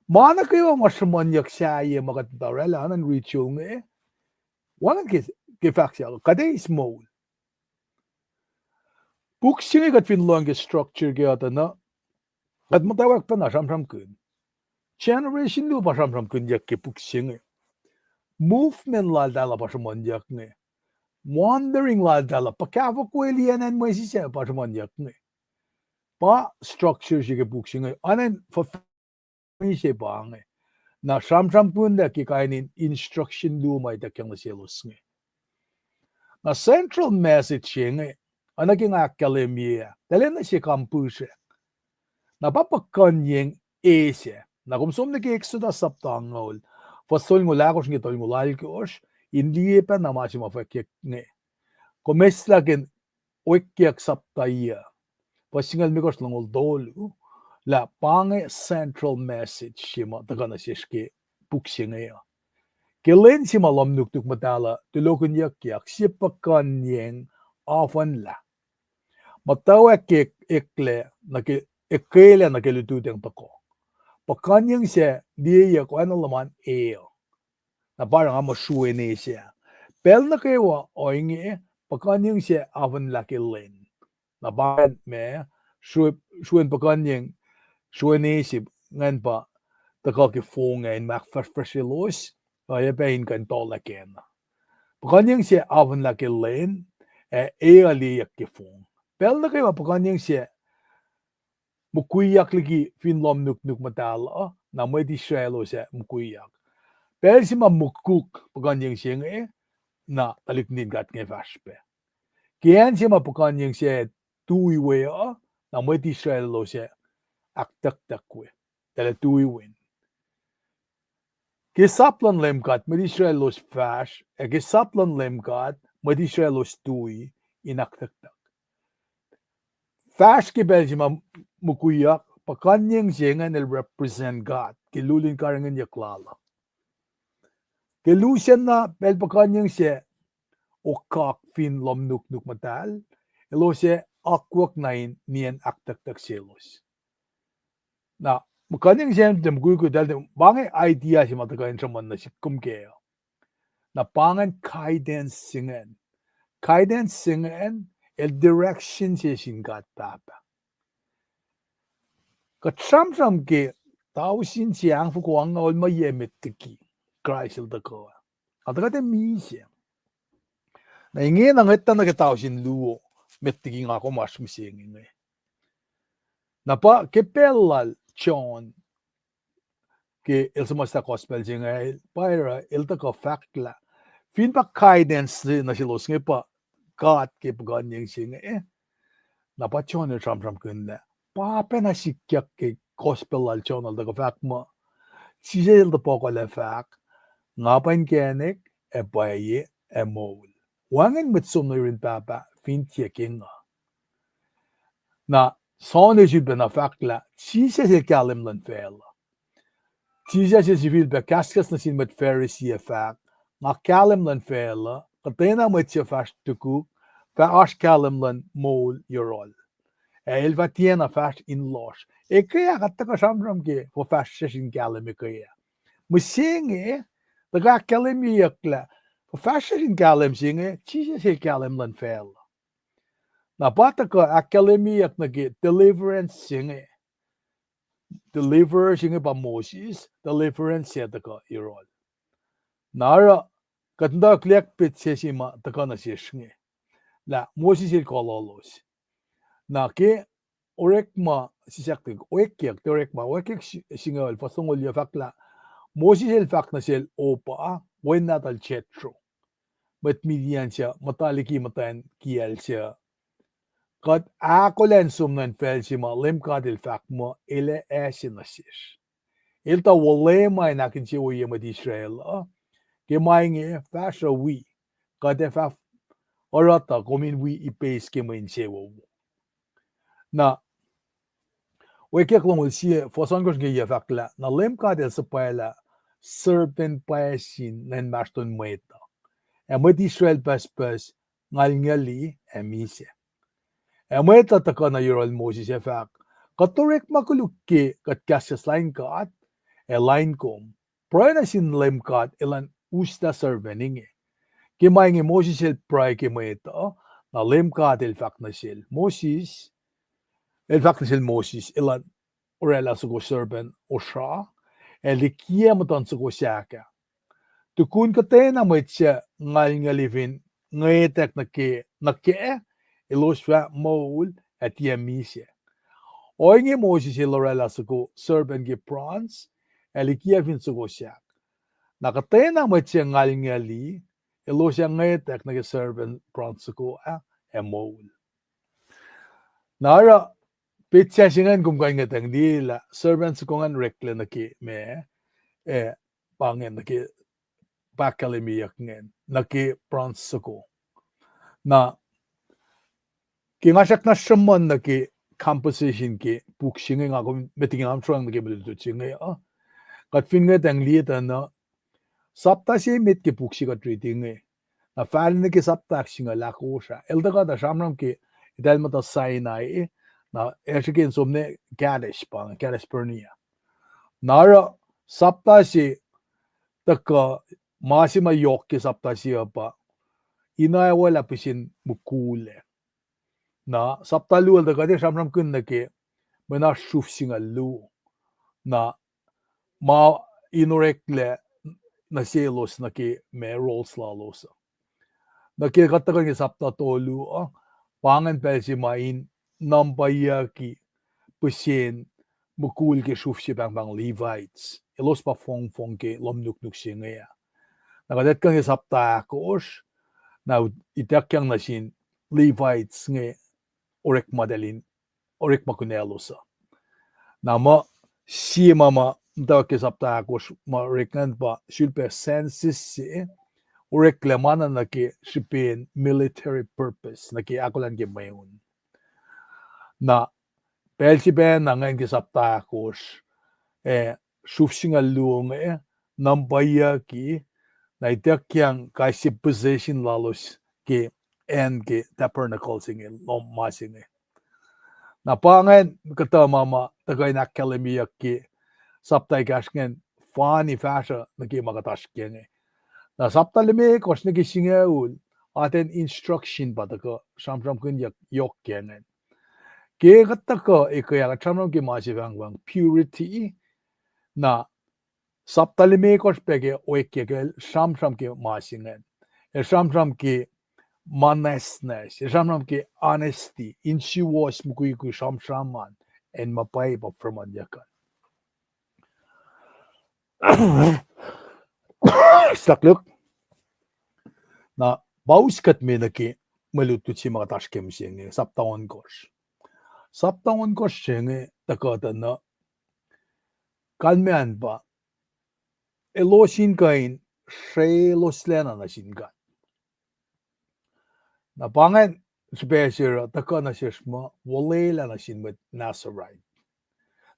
Ma nuh kwewa ma sruhmuhnyuck sahyac ma kuht muhta oraclah, oacna in ritual inge, wacngihn ke, ke fahk se, kuht eis moul. Puk se inge kuht fin lohacng ke structure ke uh tuh na, kuht muhtwacwacack pacna sramsramkihn. Generation luo pa sramsramkihnyuck ke puk se inge. Movement laltahl uh pa sruhmuhnyuck inge. Wandering laltahl uh, puhkahfohk weliyacn acn Moses ah pa sruhmuhnyuck inge. Pa structure se ke puk se inge, oacna in fuhfahsryucsr se pa inge. Na sramsramkihn lah ke kain in instruction luo ma ituckyang nuh selos inge. Na central message se inge, oacna ke nga ahkkahlwemye ah, talan nuh se kampihsrack. Na pa puhkuhnyeng eis ah. Na kom som nuh ke Exodus sapta angngaul, fuhs tolngoul ahkosr nuh ke tolngoul alkosr, in liye pacna ma se ma fwackyuck inge. Kom eslah ke Oekyuck sapta yuc, fuhs singucul limekohsr longoul tolu, lah pa inge central message se ma tuhkuh nuh sesr ke puk se inge uh. Ke lwen se ma lohm nuknuk muhtahl uh tulohkihnyuckyak, sie puhkuhnyeng oafuhnlah. Muhtwacwacack ke eklac nuh ke, eklac nuh ke lututacng tuhkuh. Puhkuhnyeng sac liyeyuck oacna luhman e uh. Na pa oruh nga muh sruen e sac. Pacl nuh kwewa ohinge, puhkuhnyeng sac afuhnlah ke lwen. Na pa ingacn ma, sruen puhkuhnyeng, sruen e se, ingacn pa tuhkuh ke fong ac in ahkfahsrfahsryelos, oacyacpac in kuh in tuhlac kacna. Puhkuhnyeng sac afuhnlah ke lwen, ac e uh liyeyuck ke fong. Pacl nuh kwewa puhkuhnyeng sac mukwiyak liki fin lohm nuknuk muhtahl uh, na mwet Israel uh sac mukwiyak. Pacl se ma mukuk puhkuhnyeng se inge, na tuhlihk nuhtin God inge fahsr pac. Ke acn se ma puhkuhnyeng sac tui we uh, na mwet Israel uh sac ahktucktuck we, eltahl tui wen. Ke sap luhn Leum God, mwet Israel uh fahsr, ac ke sap luhn Leum God, mwet Israel uh tui in ahktucktuck. Fahsr ke pacl se ma mukwiyak, puhkuhnyeng se ingacn el represent God ke lulin karihngihnyuck lal uh. Ke lusen na pacl puhkuhnyeng sac okak fin lohm nuknuk muhtahl, elos ac akwuck na in nien ahktucktuck selos. Na, puhkuhnyeng se tiac mukwikwi, eltahl tiac, pa inge idea se ma tuhkuh in sruhmuhn nuh sihk kom kac uh. Na pa ingacn guidance se ingacn. Guidance se ingacn, el direction se sin God Pahpah. Kuht sramsram ke tausin se ahngfoko angngaul ma yac met liki Kraist el tuhkuh. Ac tuhkuh tiac misac. Na inge na ngwetlah nuh ke tausin luo met liki nga kom oasr mihsenge inge. Na pa ke pacl lal John, ke el suhmuhslah gospel se inge, pa oruh el tuhkuh fahk lah fin pa guidance se nuh selos inge pa God ke puhkuhnyeng se inge, na pa John el sramsramkihn lah pa pacna sikyak ke gospel lal John el tuhkuh fahk muh, Jisus el tuh puhkohl ac fahk, nga pa inkacnek, ac pwacye, ac moul. Wacngihn mwet som nuh yurin Pahpah fin tiac ke nga. Na John el sulpac na fahk lah Jisus el kahlwem luhn facluh. Jisus el sifilpac kahskahs nuh sin mwet Pharisee ac fahk, nga kahlwem luhn facluh, kuhtwena mwet suc fahsr tukuk, fah oasr kahlwem luhn moul yohrohl. Ac el fah tiacna fahsr in lohsr. Eke ah kuht tuhkuh sramsram ke fuhfahsryucsr in kahlwem eke ah. Mihsenge, tuhkuh ahkkahlwemyeyuck lah fuhfahsryucsr in kahlwem se inge, Jisus el kahlwem luhn facluh. Na pa tuhkuh ahkkahlwemyeyuck nuh ke deliverance se inge. Deliverer se inge pa Moses, deliverance se tuhkuh yohrohl. Na oruh, kuht in tuhlihk petsac se ma tuhkuh nuh sesr inge, lah Moses el kolohlos. Na ke Orekma, sisaktik, Oekyuck, Orekma, Oekyuck singucul, fuhs longoul yuh fahk lah, Moses el fahk nuh sel Orpah, wen nahtuhl Jethro, mwet Midian suc muhta liki muhtwacn kiyacl suc, kuht ahkolah in som nuh infacl se ma Leum God el fahk muh el ac ase nuh sesr. El tuh wolacna in ahkinsewowoye mwet Israel uh, ke ma inge fahsruh wi, kuht ac fah oruh tuh kom in wi ipeis ke mwe insewowo. Na, Oekyuck longoul sie, fuhs ohnkohsr nuh ke yuh fahk lah, na Leum God el suhpwaclah serpent pwacye sin nuh inmahsrlon mwet uh. Ac mwet Israel pucspucs ngalnguli ac misac. Ac mwet uh tuhkuh nuh yohrohl Moses ac fahk, kuht orekma koluk ke kuht kahskahs lain God ac lain kom. Pruhe nuh sin Leum God elan uslah serpent inge. Ke ma inge Moses el pruhe ke mwet uh, na Leum God el fahk nuh sel, Moses, el fahk nuh sel Moses elan oraclah soko serpent osra, ac likiyac muhtuhn soko sahk ah. Tukun kuhtwena mwet suc ngalnguli fin ngwetack nuh ke, nuh kac, elos fah moul ac tiac misac. Ohinge Moses el oraclah soko serpent ke bronze, ac likiyac fin soko sahk. Na kuhtwena mwet suc ngalnguli, elos ac ngwetack nuh ke serpent bronze soko ah, ac moul. Na oruh, petsac se ingacn kom kuh in ngwetacng liye lah serpent soko ingacn oreklac nuh ke ma, eh, pa ingacn nuh ke, pa ahkkahlwemyeyuck ingacn nuh ke bronze soko. Na ke nga srackna sruhmuhn nuh ke composition ke puk se inge, nga kom met liki nga sruhmuhn nuh ke mwe lutlut se inge uh, kuht fin ngwetacng liye tuh na, sapta se met ke puk se kuht riti inge, na fal nuh ke sapta ahksingucul ahkosr ah, el tuhkuh tuh sramsram ke Eltahl muhta Sinai, na ac srihke in som nuh Kadesh pa, Kadesh Barnea. Na oruh sapta se tuhkuh, ma se ma yohk ke sapta se uh pa, ina ac welah pihsen mukul ah. Na sapta luo el tuhkuh tiac sramsramkihn nuh ke mwe na sruf singucul luo. Na ma in oreklac nuh selos nuh ke ma roles lalos uh. Nuh ke kuht tuhkuh ke sapta tolu uh, pa ingacn pacl se ma in numberyucki pihsen mukul ke sruf se pahngpahng Levites. Elos pa fongfong ke lohm nuknuk se inge ah. Na kuht etuh ke sapta ahkosr, na ituckyang nuh sin Levites inge orekma tahl in, orekma kunaclos uh. Na muh sie ma ma muhtwacwacack ke sapta ahkosr ma orek ingacn pa sulpac census se, oreklac ma na nuh ke srihpen military purpose, nuh ke ahkolah ke mweun. Na pacl se pacna ingacn ke sapta ahkosr, eh, sruf singucul luo inge, numberyucki, na ituckyang kais sie position lalos ke acn ke tabernacle se inge, lohm ma se inge. Na pa ingacn kuhtuh ma ma tuhkuh in ahkkahlwemyeyuck ke sapta ekahsr ingacn, fani fahsruh nuh ke ma kuht oasr ke inge. Na sapta limekohsr nuh ke singucul, atacn instruction pa tuhkuh sramsramkihnyuck yohk ke ingacn. Ke kuht tuhkuh ekuh ah, kuht sramsram ke ma se pahngpahng purity, na sapta limekohsr pac ke oekyuck el sramsram ke ma se ingacn. El sramsram ke ma nwacsnwacs, el sramsram ke honesty, insiwohs, mukwikwi, sramsram an, acn ma pwacye pa sruhmuhnyuck an. Sahk luk. Na pa us kuht me nuh ke mwe lutlut se ma kuht oasr ke mihsenge, sapta ohnkohsr. Sapta ohnkohsr se inge tuhkuh tuh na kalmacn pa elos in kuh in sreloslacna nuh sin God. Na pa ingacn srihpac se oruh tuhkuh nuh sesr muh olwelah nuh sin mwet Nazarite.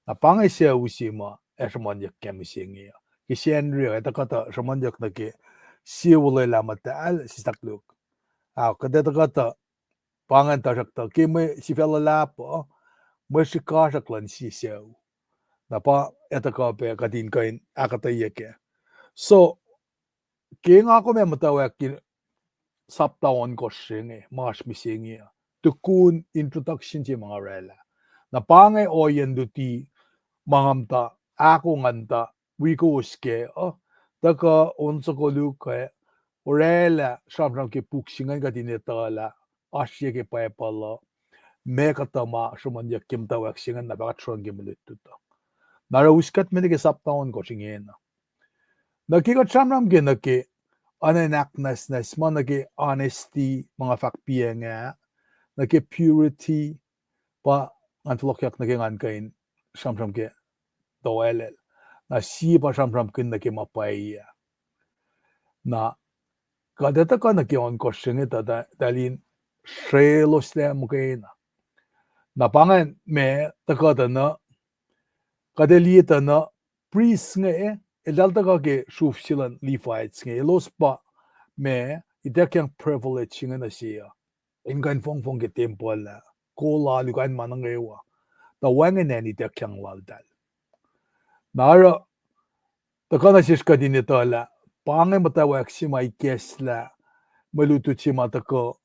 Na pa inge sucu se ma ac sruhmuhnyuck ke mihsenge uh. Ke Sacnri uh, ac tuhkuh tuh sruhmuhnyuck nuh ke sie olwelah muhtahl, sislah luk. Ac kuht ac tuhkuh tuh pa ingacn tuhsruhktuh ke mwe sifacna luhlahp uh, mwe srihkasrak luhn sie sucu. Na pa ac tuhkuh pac kuht in kuh in ahkuhtweyac kac. So, ke nga kom ac muhtwacwacack ke sapta ohnkohsr se inge, ma oasr mihsenge uh, tukun introduction se ma nga orwaclah. Na pa inge ohiyacn luti ma nga muhta ahkoo nga muhta wi kowos kac uh, tuhkuh on soko luo kac, orwaclah sramsram ke puk se ingacn kuht in etuh lah oasr sie ke Bible uh, ma kuhtuh ma sruhmuhnyuck ke muhtwacwacack se ingacn na pa kuht sruhn ke mwe lutlut uh. Na oruh us kuht me nuh ke sapta ohnkohsr ingena. Na ke kuht sramsram ke nuh ke oacna in ahknwacsnwacs ma nuh ke honesty, ma nga fahk piyacng ah, nuh ke purity, pa ngan fohlohkyak nuh ke ngan kuh in sramsram ke toalel. Na sie pa sramsramkihn nuh ke ma pwacye ah. Na kuht etuh kuh nuh ke ohnkohsr se inge tuh, tuh, tuh eltahl in sreloslac muhkwena. Na pa ingacn ma tuhkuh tuh na, kuht ac liye tuh na, prist inge, eltahl tuhkuh ke sruf se luhn Levites inge, elos pa ma ituckyang privilege inge nuh se uh, in kuh in fongfong ke tempuhl ah, kol alu, kuh in ma nuh kwewa, tuh wacngihn acn ituckyang laltahl. Na oruh tuhkuh nuh sesr kuht in etuh lah pa inge muhtwacwacack se ma ikacslah mwe lutlut se ma tuhkuh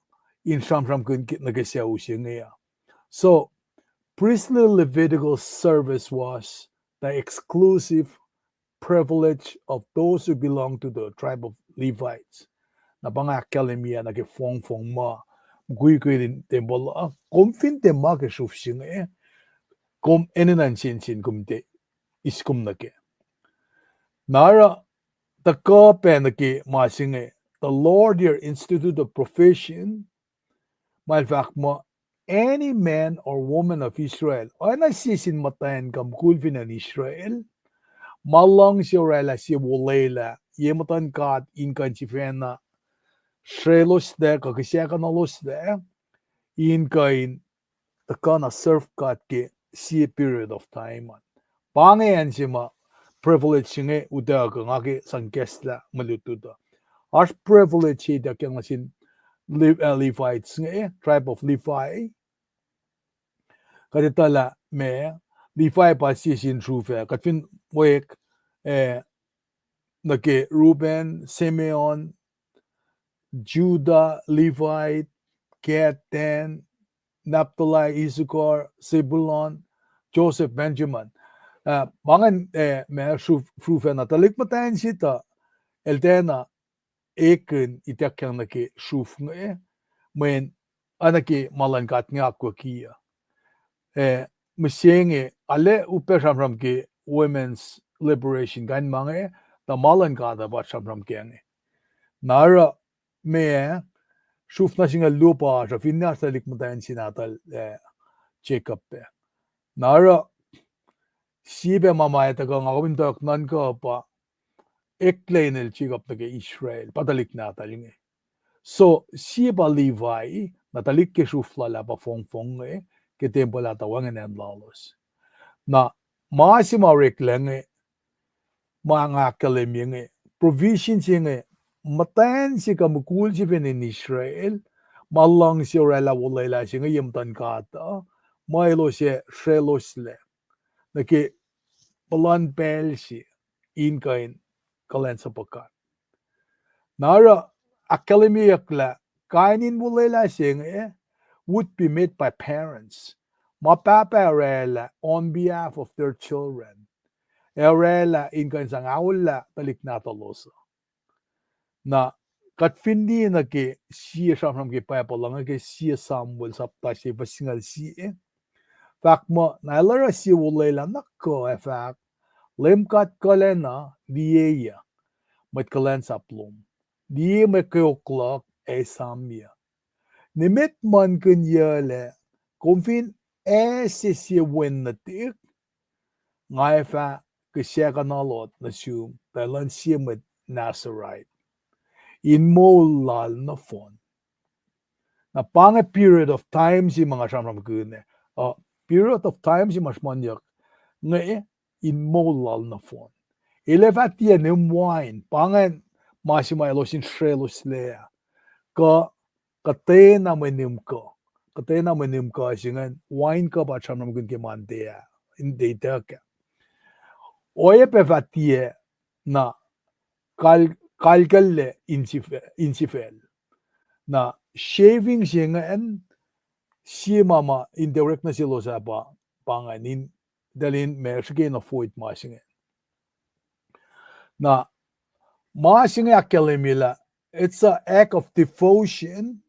in sramsramkihn nuh ke sucu se inge uh. So, priestly Levitical service was the exclusive privilege of those who belong to the tribe of Levites. Na pa nga ahkkahlwemye nuh ke fongfong ma mukwikwi in tempuhl uh, kom fin tiac ma ke sruf se inge, kom enenuh in sensen kom tiac eis kom nuh kac. Na oruh tuhkuh pac nuh ke ma se inge, the Lord here instituted a provision, ma el fahk muh, any man or woman of Israel, oacna sie sin muhtwacn kuh mukul fin acn Israel, ma luhngse orwaclah sie olwelah ye muhtuhn God in kuh in sifacna sreloslac kuh kihsackuhnahloslac, in kuh in tuhkuh na serve God ke sie period of time an. Pa inge acn se ma privilege se inge utuckuh nga ke sang ikacslah mwe lutlut uh. Oasr privilege se ituckyang nuh sin Le-, uh, Levites inge, tribe of Levi, kuht etuh lah ma, Levi pa sie sin sruhf ah, kuht fin wek, eh, nuh ke Reuben, Simeon, Judah, Levi, Gad, Dan, Naphtali, Issachar, Zebulun, Joseph, Benjamin. Ah, ma ingacn, eh, ma sruhf, sruhf ah na tuhlihk muhtwacn se tuh, el tiacna ekihn ituckyang nuh ke sruhf inge, mweyen oacna ke ma luhn God inge akwucki uh. Eh, mihsenge, arlac upac sramsram ke women's liberation, kain ma inge, tuh ma luhn God uh pa sramsram ke inge. Na oruh, ma, sruhf nuh singucul luo pa oasr uh, finne oasr tuhlihk muhtwacn se nahtuhl, eh, Jacob ah. Na oruh, sie pac ma ma etuh kuh nga kom in tuyak nuhnkuh pa, eklac inel Jacob nuh ke Israel, pa tuhlihk nahtuhl inge. So, sie pa Levi, na tuhlihk ke sruhf lal ah pa fongfong inge, ke tempuhl ah tuh wacngihn acn lalos. Na, ma se ma oreklac inge, ma nga ahkkahlwemye inge, provision se inge, muhtwacn se kuh mukul se fin acn Israel, ma luhngse orwaclah olwelah se inge ye muhtuhn God uh, ma elos ac srwacloslac nuh ke puhlan pacl se, in kuh in kuhlwacnsapuh God. Na oruh, ahkkahlwemyeyuck lah, kain in olwelah se inge would be made by parents. Ma pahpah orwaclah on behalf of their children. Ac orwaclah in kuh in sang aollah tuhlihk nahtuhlos uh. Na, kuht fin liye nuh ke sie sramsram ke Bible uh, nuh ke sie Samuel sapta se fuhs singucul sie, fahk muh, na el oruh sie olwelah na kuh ac fahk, Leum God kuhlacna, liye, mwet kuhlwacnsap lom, liye mwe kweok luhk ac esamyuc. Nimet muhlkuhnyuclac, kom fin acse sie wen nuhtihk, nga ac fah kihsackuhnuhlot nuh sum tuh elan sie mwet Nazarite in moul lal nohfohn. Na pa inge period of time se ma nga sramsramkihn ah. Uh, period of time se ma sruhmuhnyuck inge in moul lal nohfohn. El ac fah tiac nihm wain, pa ingacn ma se ma elos in srwacloslac ah. Kuh, kuhtwena mwe nihm kuh. Kuhtwena mwe nihm kuh se ingacn, wain kuh pa sramsramkihn ke Monday ah, in tiac ituck ah. Oacyacpac fah tiac na kal-, kalkallac insifacl, insifacl. Na shaving se ingacn, sie ma ma in tiac orek nuh selos ah pa, pa ingacn in, eltahl in ma srihke in avoid ma se ingacn. Na ma se inge ahkkahlwemye lah it's a act of devotion,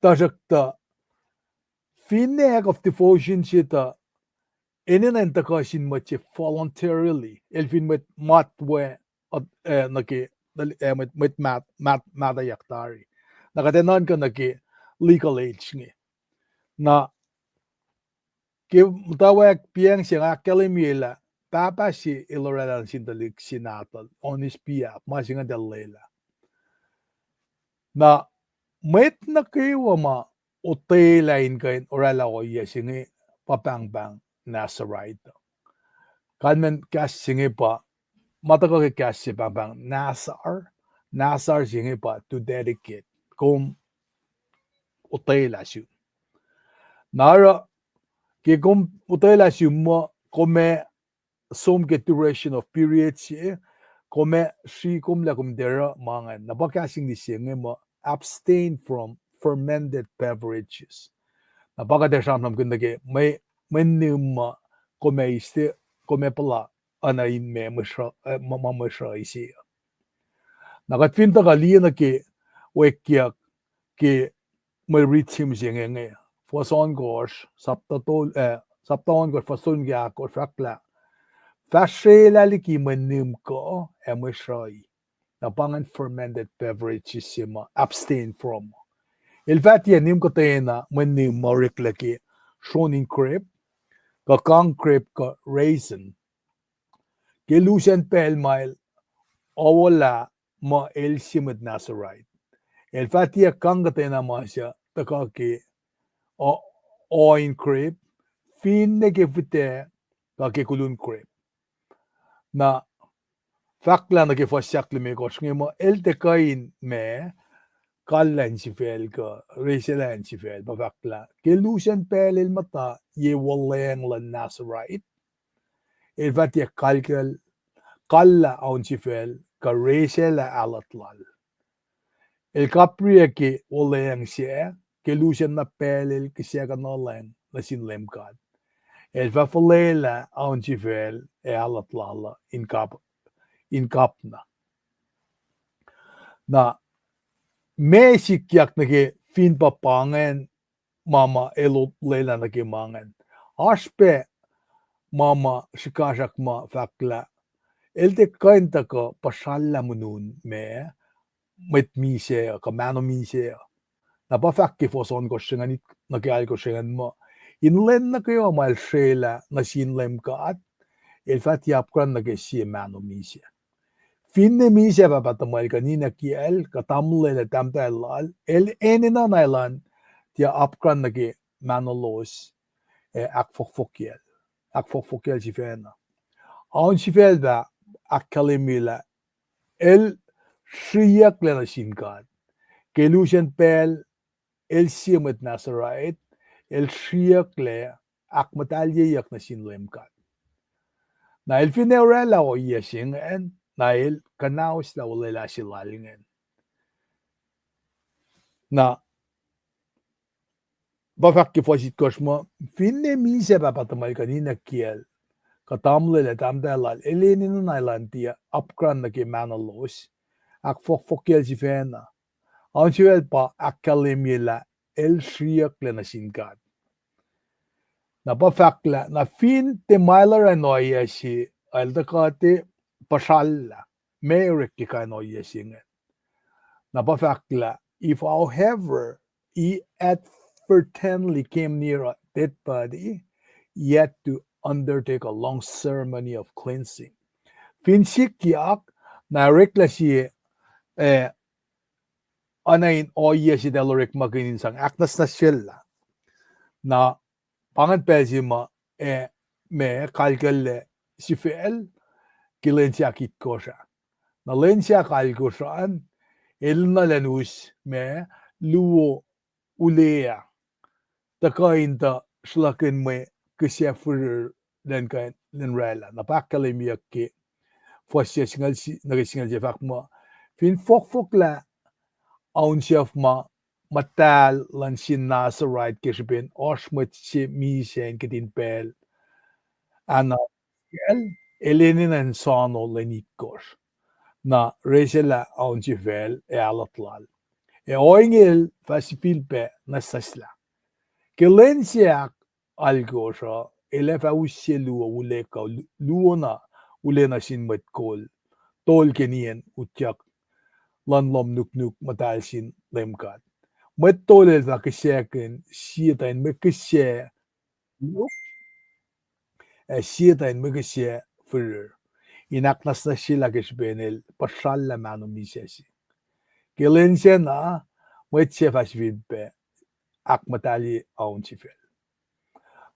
tuhsruhktuh finne act of devotion se tuh enenuh in tuhkuh sin mwet se voluntarily, el fin mwet matwac, uh, nuh ke, uh, mwet, mwet mat-, mat-, mahtuhyak tari. Na kuht ac nuhnkuh nuh ke legal age inge. Na ke muhtwacwacack piacng se nga ahkkahlwemye lah pahpah se el orwaclah nuh sin tuhlihk se nahtuhl on his behalf, ma se ingacn tuh lwelah. Na mwet nuh kwewa ma otwelah in kuh in orwaclah ohiyac se inge pa pahngpahng Nazarite. Kalmacn kahs se inge pa, ma tuhkuh ke kahs se pahngpahng Nazar, Nazar se inge pa to dedicate, kom otwelah sum. Na oruh, ke kom otwelah sum muh kom ac som ke duration of period se, kom ac sri komlah kom tiac oruh ma ingacn. Na pa kahs English se inge muh abstain from fermented beverages. Na pa kuht ac sramsramkihn nuh ke mwe, mwe nihm ma kom ac iste, kom ac puhla oacna in ma mwe sruh-, eh, ma, ma mwe sruhi se uh. Na kuht fin tuhkuh liye nuh ke wekyuck ke mwe rit se inge, fuhs ohnkohsr, sapta tol-, eh, sapta ohnkohsr, fuhs tolngoul ahkosr, fahk lah fahsrelah liki mwe nihm kuh ac mwe sruhi. Na pa ingacn fermented beverages se ma abstain from. El fah tiac nihm kuhtwena mwe nihm ma oreklac ke sron in grape, kuh kang grape kuh raisin. Ke lusen pacl ma el oalah muh el sie mwet Nazarite, el fah tiac kang kuhtwena ma suc tuhkuh ke o-, o in grape, finne ke fihtac kuh ke kolun grape. Na fahk lah nuh ke fuhs ahklimekohsr inge muh el tiac kuh in ma kallah insifacl kuh reselah insifacl, pa fahk lah ke lusen pacl el muhta ye wuhlweacng luhn Nazarite, el fah tiac kalkal, kallah ao insifacl kuh reselah aluht lal. El kapriyuc ke wuhlweacng sac, ke lusen na pacl el kihsac kuhnuhlwacng nuh sin Leum God. El fah fuhlwelah ao insifacl ac aluht lal uh in kap, in kapna. Na, ma sikyak nuh ke fin pa pa ingacn ma ma el olwelah nuh ke ma ingacn. Oasr pac ma ma srihkasrak ma fahk lah el tiac kuh in tuhkuh puhsrallah monun ma mwet misac uh kuh mahno misac uh. Na pa fahk ke fuhs ohnkohsr se ingacn nuh ke alkohsr se ingacn muh, in lwen nuh kwewa ma el srelah nuh sin Leum God, el fah tiac apkuhran nuh ke sie mahno misac. Finne misac pahpah tuhmwacl kuh ninac kiyacl kuh tamuhlwel ac tahmtahel lal, el enenuh na elan tiac apkuhran nuh ke mahno lowos ac ahkfohkfohkyacl, ahkfohkfohkyacl sifacna. Ao insifacl fah ahkkahlwemye lah el sriyucklac nuh sin God. Ke lusen pacl el sie mwet Nazarite, el sriyucklac ahkmuhtahlyeyuck nuh sin Leum God. Na el finne oraclah ohiyac se ingacn, na el kuhnahoslah olwelah se lal ingacn. Na pa fahk ke fuhs itkohsr muh, finne misac pahpah tuhmwacl kuh ninac kiyacl kuh tamuhlwel ac tahmtahel lal, el enenuh na elan tiac apkuhran nuh ke mahno lowos, ahkfohkfohkyacl sifacna. Ao insifacl pa ahkkahlwemye lah el sriyucklac nuh sin God. Na pa fahk lah, na fin tiac ma el oruh in ohiyac se, el tuhkuh tiac puhsrallah, ma orek ke kain ohiyac se ingacn. Na pa fahk lah, if, however, he had fraternally came near a dead body, he had to undertake a long ceremony of cleansing. Fin sikyak, na oreklah sie, eh, oacna in ohiyac se eltahl orekmakihn in sang ahknwacsnwacsyelah. Na pa ingacn pacl se ma, eh, ma kalkallac sifacl ke lwen se ahkitkohsr ah. Na lwen se ahkalkohsr an, el nuh lwen us ma luo ule ah tuhkuh in tuh sruhlakihn mwe kihsac firir lwen kuh lwen oraclah. Na pa ahkkahlwemyeyuck ke fuhs se singucul, nuh ke singucul se fahk muh, fin fohkfohklah ao insiacf ma muhtahl luhn sin Nazarite ke srihpen oasr mwet se misac in kihtin pacl ah, na el enenuh in soano lwen itkohsr. Na reselah ao insifacl ac aluht lal. Ac ohinge el fah sifilpac nwacsnwacslah. Ke lwen se ahk alkohsr uh, el ac fah us sie luo ule kuh lu-, luo na ule nuh sin mwet kol tol ke nien utyak luhn lohm nuknuk muhtahl sin Leum God. Mwet tol el fah kihsackuhn sie tuh in mwe kihsac luo, ac sie tuh in mwe kihsac firir, in ahknwacsnwacsyelah ke srihpen el puhsrallah mahno misac se. Ke lwen sacna, mwet se fah sifilpac ahkmuhtahlye ao insifacl.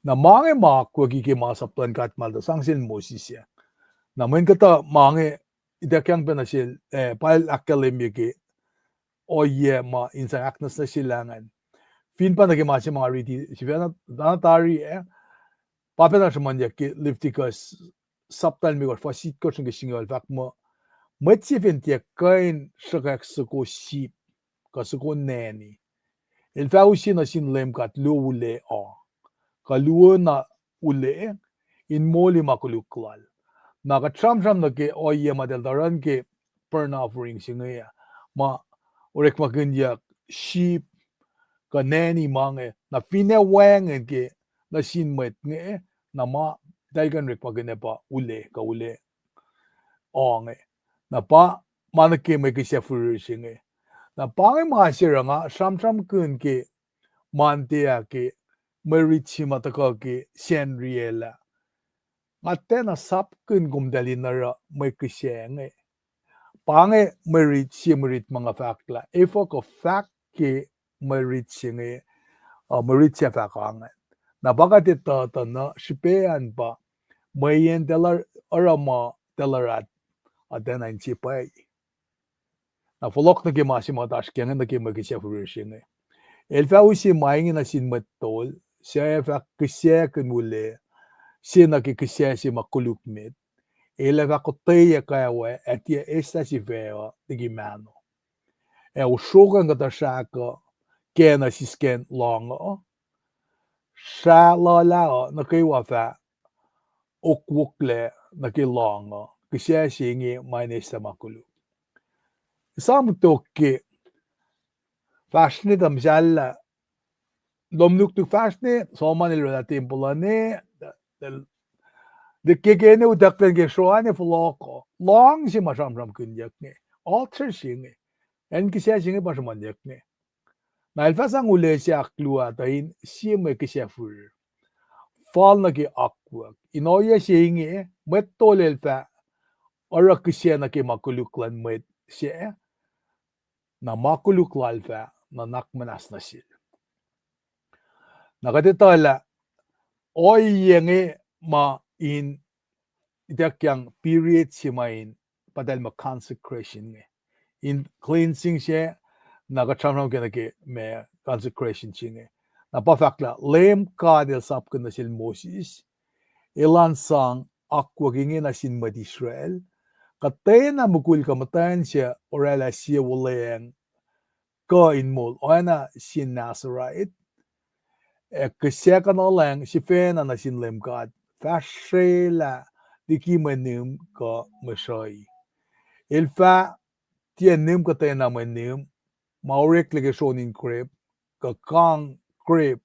Na ma inge ma akwucki ke ma sap luhn God ma el tuh sang sel Moses ah. Na mweyen kuhtuh ma inge ituckyang pac nuh sel, eh, pa el ahkkahlwemye ke ohiyac ma in sang ahknwacsnwacsyelah ingacn. Fin pa nuh ke ma se ma nga riti sifacna, na tari ah, pa pacna sruhmuhnyuck ke Leviticus sapta limekohsr, fuhs itkohsr nuh ke singucul, fahk muh, mwet se fin tiac kuh in sruhkwack soko sip kuh soko nani, el fah use nuh sin Leum God luo ule uh, kuh luo na ule, in moli ma koluk lal. Na kuht sramsram nuh ke ohiyac ma eltahl tuh run ke burnt offering se inge ah, ma orekmakihnyuck sip kuh nani ma inge, na finne wacngihn ke nuh sin mwet inge, na ma eltahl kuh in orekmakihn pa ule kuh ule uh inge. Na pa ma nuh ke mwe kihsac firir se inge. Na pa inge ma se oruh nga sramsramkihn ke Monday ah ke mwe rit se ma tuhkuh ke Sacnri el ah. Nga tiacna sapkihn komtacl in oruh mwe kihsac inge. Pa inge mwe rit, sie mwe rit ma nga fahk lah efuh kuh fahk ke mwe rit se inge, uh, mwe rit se fahk ingacn. Na pa kuht etuh tuh nuh srihpac an pa mweyen eltahl oruh ma eltahl oruh, uh, tiacna inse pwacye. Na fohlohk nuh ke ma se ma oasr ke inge nuh ke mwe kihsac firir se inge. El fah use ma inge nuh sin mwet tol, suc ac fah kihsackuhnwuhle se nuh ke kihsac se ma koluk met. El ac fah kotweyac kwewa ac tiac eslah sifac uh liki mahno. Ac osrokacng kuhtuh srahk uh kacna sisken lohng uh. Srah luhlah uh nuh kwewa fah okwucklac nuh ke lohng uh, kihsac se inge ma in eslah ma koluk. Esam tok ke fahsr ne tuh muhsahllah, lohm nuknuk fahsr ne, Solomon el oraclah tempuhl uh ne, ke kena utucklac ke sroa ne fohlohk uh, lohng se ma sramsramkihnyuck inge, altar se inge, acn kihsac se inge pa sruhmuhnyuck inge. Na el fah sang ullac se ahkluo ah tuh in sie mwe kihsac firir, fal nuh ke akwuck. In ohiyac se inge, mwet tol el fah oruh kihsac nuh ke ma koluk luhn mwet sac, na ma koluk lal fah nuhnak muhnahs nuh sel. Na kuht etuh lah ohiyac inge ma in ituckyang period se ma in pa eltahl ma consecration inge. In cleansing se, na kuht sramsram ke nuh ke ma consecration se inge. Na pa fahk lah Leum God El sapkihn nuh sel Moses, elan sang akwuck inge nuh sin mwet Israel, kuhtwena mukul kuh muhtwacn se oraclah sie wuhlweacng kuh in moul, oacna sie Nazarite, ac kihsackuhnuhlwacng sifacna nuh sin Leum God, fahsrwelah liki mwe nihm kuh mwe sruhi. El fah tiac nihm kuhtwena mwe nihm ma oreklac ke sron in grape, kuh kang grape,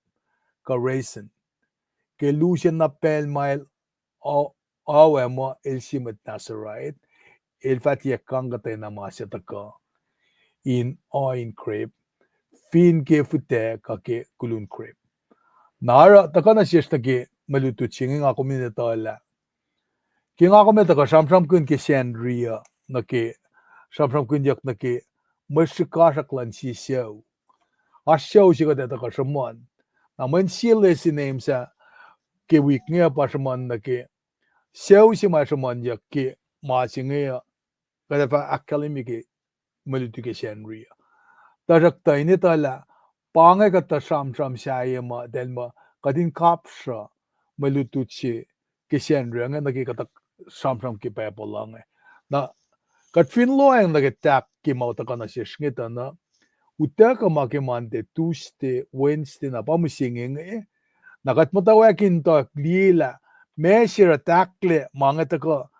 kuh raisin. Ke lusen na pacl ma el a-, aoa muh el sie mwet Nazarite, el fah tiac kang kuhtwena ma se tuhkuh in oa in grape, fin ke fihtac kuh ke kulun grape. Na oruh tuhkuh nuh sesr nuh ke mwe lutlut se inge, nga kom in etuh lah ke nga kom ac tuhkuh sramsramkihn ke Sacnri uh, nuh ke sramsramkihnyuck nuh ke mwe srihkasrak luhn sie sucu. Oasr sucu se kuht ac tuhkuh sruhmuhn. Na mweyen sie lesson se inge ke wik inge pa sruhmuhn nuh ke sucu se ma sruhmuhnyuck ke ma se inge uh, kuht ac fah ahkkahlwemye ke mwe lutlut ke Sacnri uh. Tuhsruhktuh in etuh lah pa inge kuhtuh sramsram sahyac ma eltahl muh kuht in kapsruh mwe lutlut se ke Sacnri uh inge nuh ke kuhtuh sramsram ke Bible uh inge. Na kuht fin lohacng nuh ke tahk ke ma utuckuh nuh sesr inge tuh na, utuckuh ma ke Monday, Tuesday, Wednesday na pa mihsenge inge. Na kuht muhtwacwacack in tuh liye lah meac se oruh tahklac ma inge tuhkuh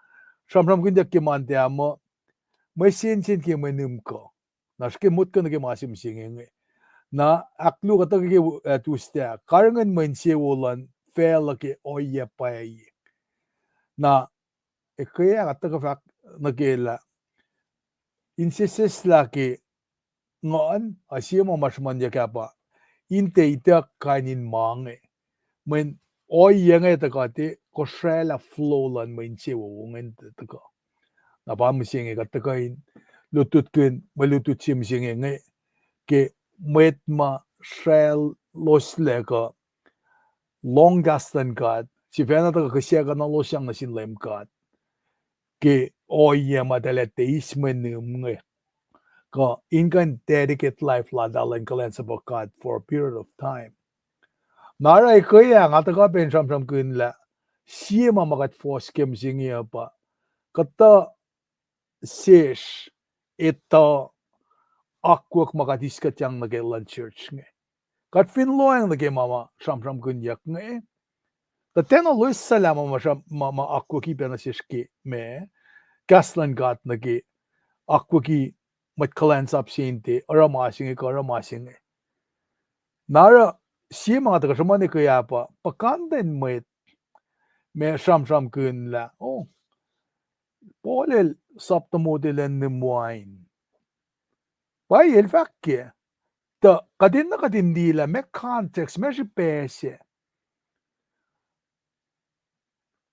sramsramkihnyuck ke Monday ah muh mwe sensen ke mwe nihm kuh. Na srihke motko nuh ke ma se mihsenge inge. Na ahkluo kuhtuh ke, eh, Tuesday ah, karihngihn mwe insewowo luhn facluh ke ohiyac pwacye. Na ekwe ah kuht tuhkuh fahk nuh ke lah inseseslah ke nguhn, a sie ma ma sruhmuhnyuck ah pa in tiac ituck kain in ma inge. Mweyen ohiyac inge tuhkuh tiac kosraclah flow luhn mwe insewowo ingacn tuhkuh. Na pa mihsenge kuht tuhkuh in lutlutkihn mwe lutlut se mihsenge inge ke mwet ma sraclosla kuh lohng kahs luhn God, sifacna tuhkuh kihsackuhnahlosyang nuh sin Leum God ke ohiyac ma eltahl tiac eis mwe nihm inge, kuh in kuh in dedicate life laltahl in kuhlwacnsapuh God for a period of time. Na oruh ekwe ah nga tuhkuh pac in sramsramkihn lah sie ma ma kuht fohs ke mihsenge uh pa kuhtuh sesr etuh akwuck ma kuht eis kuhtyang nuh ke luhn church inge. Kuht fin lohacng nuh ke ma ma sramsramkihnyuck inge, tuh tiacna loes sulah ma, ma, ma akwucki pac nuh sesr ke ma, kahs luhn God nuh ke akwucki mwet kuhlwacnsap se in tiac oruh ma se inge kuh oruh ma se inge. Na oruh sie ma nga tuhkuh sruhmuhn ekwe ah pa puhkantwen mwet ma sramsramkihn lah, oh, Paul el sap tuh motel in nihm wain. Pwacye el fahk ke, tuh kuht in na kuht in liye lah meac context, meac srihpac se.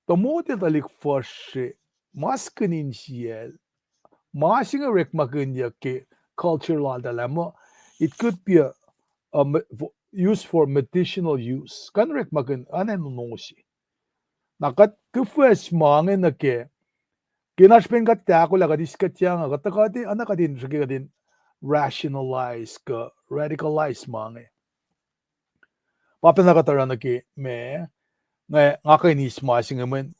Tuh motel tuhlihk fuhsr se, maskihn insiyacl, ma se inge orekmakihnyuck ke culture laltahl ah muh it could be a, a me-, for, used for medicinal use. Kuh in orekmakihn oacna nono se. Na kuht kufwacs ma inge nuh ke Ke na srihpen kuht tahkolah, kuht eis kuht yang, kuht tuh kuht in, oacna kuht in srihke kuht in rationalize kuh radicalize ma inge. Pa pacna kuht oruh nuh ke ma, nga, nga kuh in eis ma se inge mweyen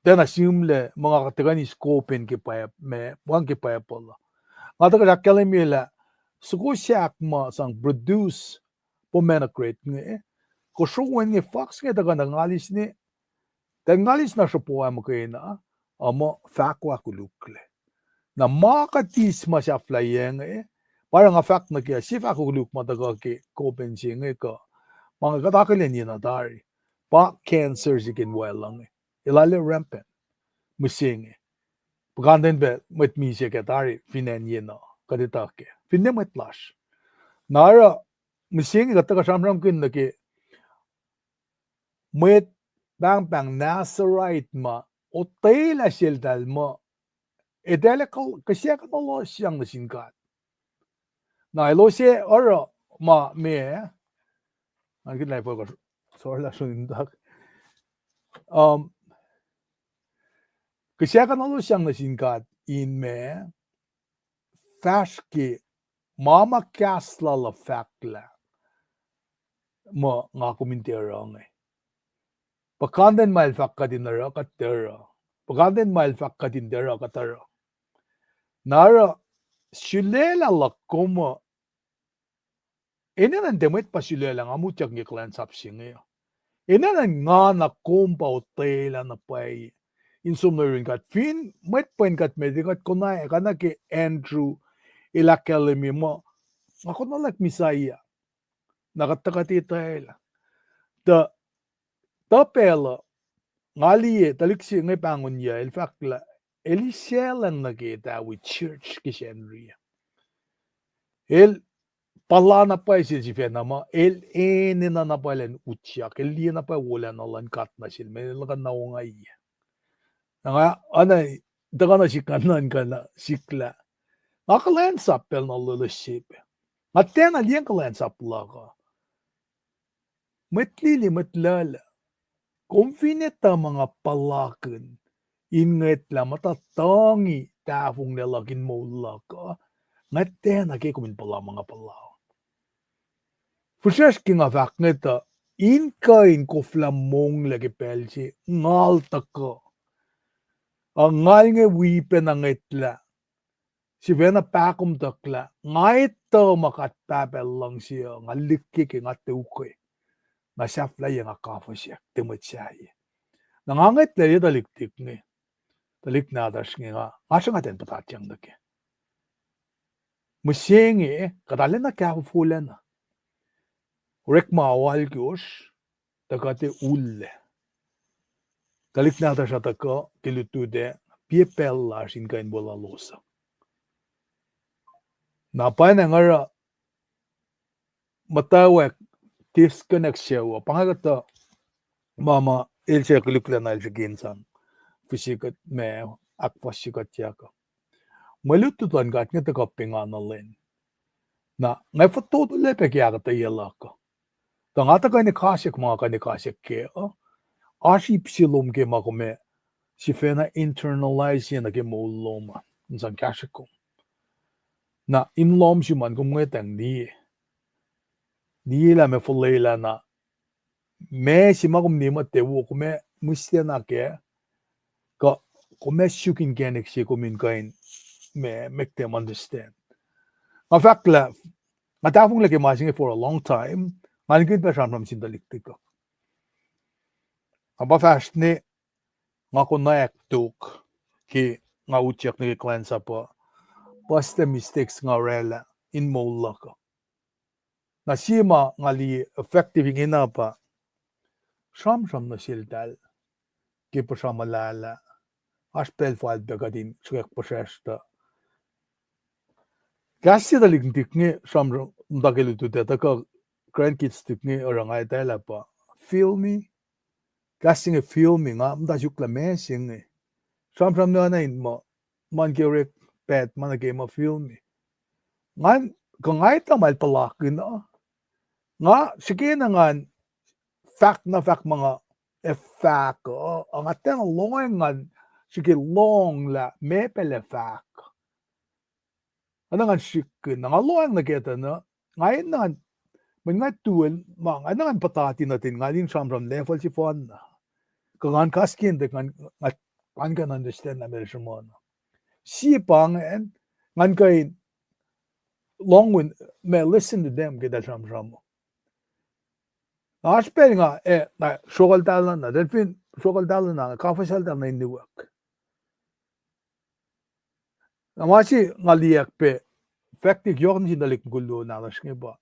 tiacna sihmlac muh nga kuh tuhkuh in eis kopen ke Bi-, ma, ma ke Bible uh. Nga tuhkuh ahkkahlwemye lah soko sahk ma sang produce pomegranate inge, kosro wo inge, fox inge tuhkuh na ngalis ne, tuh ngalis na sruhpo ah muhkwena, uh, muh fahko ahkoluklac. Na ma kuht eis ma sahflahiyac inge, pa oruh nga fahk nuh ke, sie fahko koluk ma tuhkuh ke kopen se inge kuh, ma inge kuht akihlen ye na tari, pa cancer se ke inwacl uh inge. El arlac rampant mihsenge. Puhkantwen pac mwet misac ke tari fin acn ye na kuht etuh kac, finne mwet lasr. Na oruh mihsenge kuht tuhkuh sramsramkihn nuh ke mwet pahngpahng Nazarite ma otwelah seltahl muh etwaclah kihsackuhnuhlosyang nuh sin God. Na elos ac oruh ma meac, nga kihtin lah sorlah soentak. Um, kihsackuhnuhlosyang nuh sin God in ma fahsr ke ma ma kahs lal uh fahk lah muh nga kom in tiac oruh inge. Puhkantwen ma el fahk kuht in oruh, kuht tiac oruh. Puhkantwen ma el fahk kuht in tiac oruh, kuht oruh. Na oruh sulaclah luhk kom uh, enenuh in tiac mwet pa sulaclah, nga muhtak ke kuhlwacnsap se inge. Enenuh in nga na kom pa otwelah na pwacye in som nuh yurin God. Fin mwet pwen kuht met, kuht konwacack, oacna ke Andrew el ahkkahlwemye muh, nga konwaclwack Messiah. Na kuht tuh kuht etwaclah. Tuh, tuh pacl uh, nga liye tuhlihk se inge pahngonyuc, el fahk lah el isaclacng nuh ke etawi church ke Sacnri. El puhla na pwacye sel sifacna muh el enenuh na pwacye elan utyak, el liye na pwacye wolacna luhn God nuh sel, mweyen el kuh na ongaiyac. Na nga, oacna, tuhkuh na sik nga nuhnkuh na sikla, nga kuhlwacnsap pacl na loeloes se pac. Nga tiacna liyacacng kuhlwacnsap luhk uh. Mwet lili, mwet luhluh, kom fin etuh ma nga puhlakihn in ngwetlah muhta tuhngi tahfonglac luhk in moul luhk uh, nga tiacna ke kom in puhla ma nga puhla. Fihsracsr ke nga fahk inge tuh, in kuh in koflah monglac ke pacl se, ngal tuhkuh. Ac ngal inge wi pacna ngwetlah. Sifacna pahkomtuhklah, nga etuh ma God Pahpah luhngse uh, nga lihkeke, nga tukwe, nga sahflahiyac, nga kafuhsyak, tiac mwet sahyac. Na nga ngwetlah ye tuhlihk tik inge, tuhlihk nahtuhsr inge, nga, nga sruhnga ten puhtatyang nuh kac. Mihsenge, kuht arulacna kahfofo lacna. Orekma oalkosr, tuh kuht ac ullac. Tuhlihk nahtuhsr uh tuhkuh ke lutlut ac pia pacl lasr in kuh in weluhlos uh. Na pwacnwacng oruh muhtwacwacack disconnect se uh, pa inge kuhtuh ma ma el se koluklacna el srihke in sang fihsrwacsr kuht ma ahkfahsrye kuhtyak uh. Mwe lutlut luhn God inge tuhkuh pengana lwen. Na nga fototolac pac ke ahkuhtweyac luhk uh. Tuh nga tuh kuh in kasak ma nga kuh in kasak kac uh, oasr ip se lom ke ma kom ac sifacna internalize nuh ke moul lom uh in sang kahsrwe kom. Na in lohm sum an kom ngwetacng liye, liye lah meac fuhlwelah na, meac se ma kom liye muh tiac wo, kom ac mihslacna kac, kuh kom ac suk inkacnek se kom in kuh in ma make them understand. Nga fahk lah nga tahfonglac ke ma se inge for a long time, nga nikihn pac sramsram sin tuhlihk tik uh. Nga pa fahsr ne, nga konwacack tok ke nga utyak nuh ke kuhlwacnsap uh, puhslac mistakes nga oraclah in moul luhk uh. Na sie ma nga liye effective ingena pa sramsram nuh seltahl ke puhsra muhlahlah, oasr pacl fal pac kuht in sruhkwack puhsracsr tuh. Kahs se tuhlihk tik inge sramsram muhta ke lutlut ac tuhkuh grandkids tik inge oruh nga etwaclah pa, feel me. Kahs se inge feel me, nga muhta suk lah meac se inge. Sramsram na na in muh, ma ke orek pacl ma nuh ke ma feel me. Ngan, kuh nga etuh ma el puhlakihn uh. Nga srihke na ngan fahk na fahk ma nga ac fahk uh, nga tiacna lohacng ngan srihke lohng lah meac pacl ac fahk. Nga na ngan srihkkihn, na nga lohacng nuh kac tuh na, nga enenuh ngan, mweyen nga tuwel, ma nga enenuh ngan puhtati nuhtin nga in sramsram level sefanna. Kuh ngan kaskian tuh ngan, ngan kuh in understand lah meac el sruhmuhn. Sie pa ingacn, ngan kuh in lohng, ma listen to them ke eltahl sramsram. Na oasr pacl nga, eh, na sruokuhltahl na, eltahl fin sruokuhltahl na, kafuhsaltahl na in niwak. Na ma se nga liyacack pac, fahk tok yohk nuh sin tuhlihk mukul luo nahtuhsr inge pa,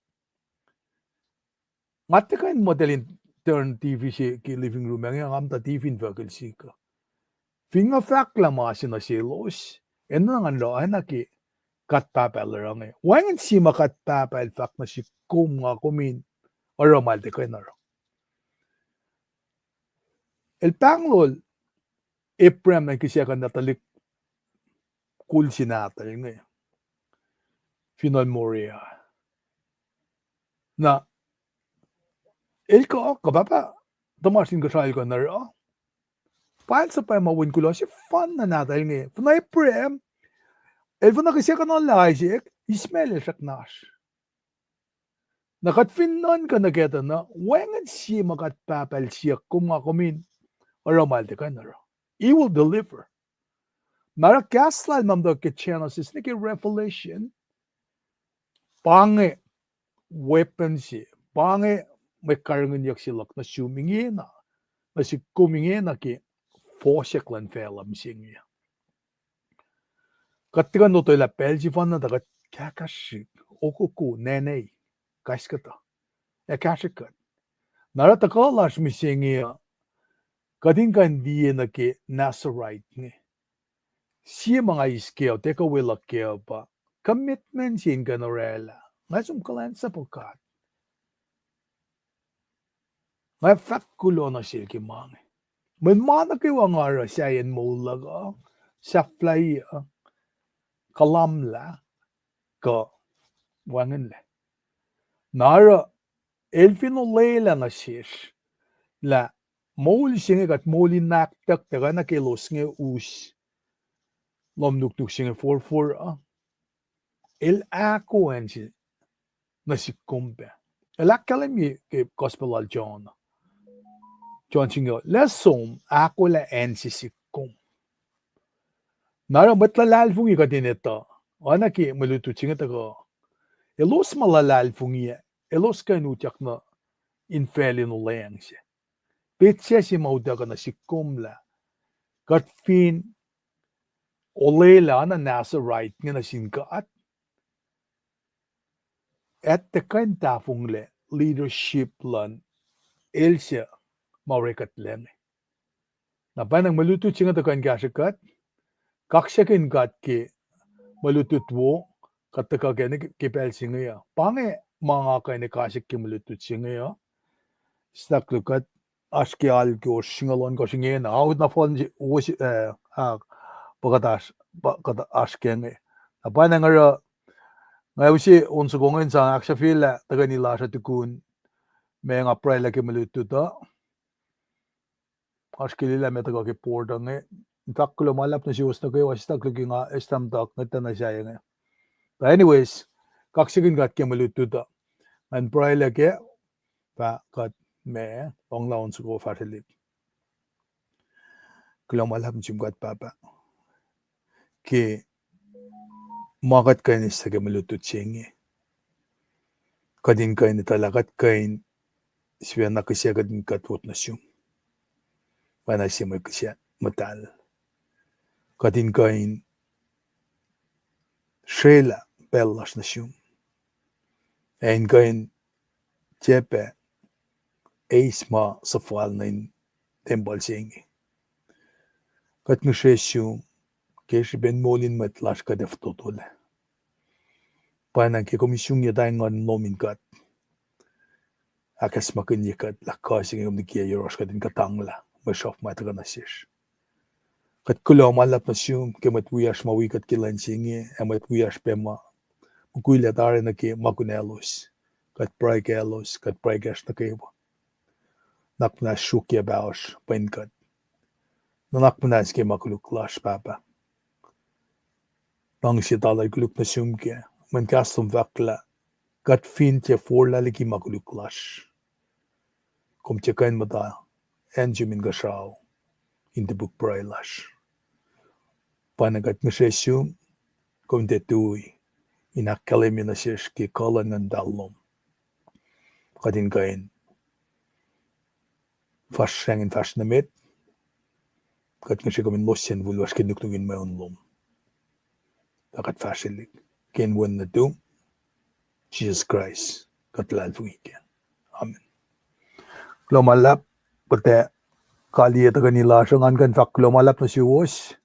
nga tiac kuh in muh eltahl in turn T V se ke living room ah inge, nga muhta T V in fahk el sihk uh. Fin nga fahk lah ma se nuh selos, enenuh ngan oruh oacna ke kuht pahpah el oruh inge. Wacngihn sie ma kuht pahpah el fahk nuh sihk kom, nga kom in oruh ma el tiac kuh in oruh. El pahnglol Abraham an kihsackuhnuh tuhlihk kol se nahtuhl inge, fin el Moriah. Na el kuh, kuh pahpah tuhmasr Inkuhsrao el kuh in oruh. Pa el suhpwacma wen kuloh sefanna nahtuhl inge. Fin Abraham, el fin kihsackuhnuh lah Isaac, Ishmael el srackna oasr. Na kuht fin nuhnkuh nuh kac tuh na, wacngihn sie ma kuht pahpah el siyuck kom, nga kom in oruh ma el tiac kuh in oruh. He will deliver. Na oruh kahs lal ma muhta ke Genesis nuh ke Revelation, pa inge weapon se, pa inge mwe karihngihnyuck se luhk nuh sum ingena, nuh sihk kom ingena ke fohsack luhn facluh mihsenge. Kuht tiac kuh in lotwelah pacl sefanna tuh kuht kahkahsrihk, okoko, nene, kais kuhtuh, ac kahsrwe kuht. Na oruh tuhkuh lasr mihsenge uh, kuht in kuh in liye nuh ke Nazarite inge. Sie ma nga eis kac uh, tiac kuh weluhl kac uh pa commitment se in kuh in orwaclah. Nga som kuhlwacnsapuh God. Nga fahk kuloh nuh sel ke ma inge. Mweyen ma nuh kwewa nga oruh sahyacn moul luhk uh, sahflahiyac, kuhlahmlah, kuh wacngihnlac. Na oruh, el fin olwelah nuh sesr lah moul se inge kuht moul in ahktucktuck oacna ke elos inge us lohm nuknuk se inge forfor uh, el ahko acn se nuh sihk kom pac. El ahkkahlwemye ke Gospel lal John, John singucul, lah som ahkolah acn se sihk kom. Na oruh mwet luhlahlfongi kuht in etuh, oacna ke mwe lutlut se inge tuhkuh, elos ma luhlahlfongi, elos kuh in utyak nuh infacl in olweacng se. Petsac se ma utuckuh nuh sihk kom lah kuht fin olwelah oacna Nazarite inge nuh sin God, ac tiac kuh in tahfonglac leadership luhn el suc ma orekuhtlac inge. Na pwacnwacng mwe lutlut se inge tuhkuh in kahsrwe kuht, kaksakihn God ke mwe lutlut wo kuht tuhkuh kac ke pacl se inge uh. Pa inge ma nga kuh in ekasik ke mwe lutlut se inge uh. Staklu kuht oasr ke alkosr singucul ohnkohsr ingena, ao na fal, ah, pa kuht oasr ke inge. Na pwacnwacng oruh nga use on soko inge in sang ahksahfyelah tuhkweni lasr uh tukun ma nga pruhelah ke mwe lutlut uh. Oasr ke lwelah ma tuhkuh ke board uh inge. In fahk kuloh ma luhlahp nuh suwos nuh kwewa, staklu ke nga estam tuck ngetacna sahyac inge. But anyways, kaksakihn God ke mwe lutlut uh. Ngan pruhelah kac, fah kuht ma lohnglah on soko fahsrwelihk. Kuloh ma luhlahp nuh sum God Pahpah ke ma kuht kuh in eis ke mwe lutlut se inge. Kuht in kuh in etuh lah kuht kuh in sifacna kihsac kuht in kuht wot nuh sum, oacna sie mwe kihsac muhtahl. Kuht in kuh in srwaclah pacl lasr nuh sum, ac in kuh in tiac pac eis ma suhfal nuh in tempuhl se inge. Kuht ngihsre sum ke srihpen moul in mwet lasr kuht ac fototolac. Pwacnwacng ke kom in sungyac tari nguhn lom in kuht, ahkacsmakihnye kuht lah kuh se inge kom likiyac yohrohsr kuht in kuhtanglah mwe sruhf ma tuhkuh nuh sesr. Kuht kuloh ma luhlahp nuh sum ke mwet wiyacsr ma wi kuht ke lwen se inge, ac mwet wiyacsr pac ma mukwilac tari nuh ke ma kunaclos. Kuht pruhe kaclos, kuht pruhe kacsr nuh kwewa. Nuhnak muhnahs sruokyac pahosr pwen kuht. Nuhnak muhnahs ke ma koluk lasr, Pahpah. Luhngse tala koluk nuh sum kac. Mweyen kahs lom fahk lah kuht fin tiac forlah liki ma koluk lasr, kom tiac kuh in muhta acn sum inkuhsrao in topuk pruhe lasr. Pacna kuht ngihsre sum, kom tiac tui in ahkkahlwemye nuh sesr ke kuh luhn nguhn muhtahl lom, kuht in kuh in fahsr sracngin fahsr nuh met. Kuht ngihsre kom in losyacn wul lasr ke nuknuk in mweun lom. Ac kuht fahsrwelihk ke inen wen nuhtum, Jisus Kraist, kuht luhlahlfongi kac. Amen. Kuloh ma luhlahp, kuht ac kaliyac tuhkweni lasr uh. Ngan kuh in fahk kuloh ma luhlahp nuh suwos.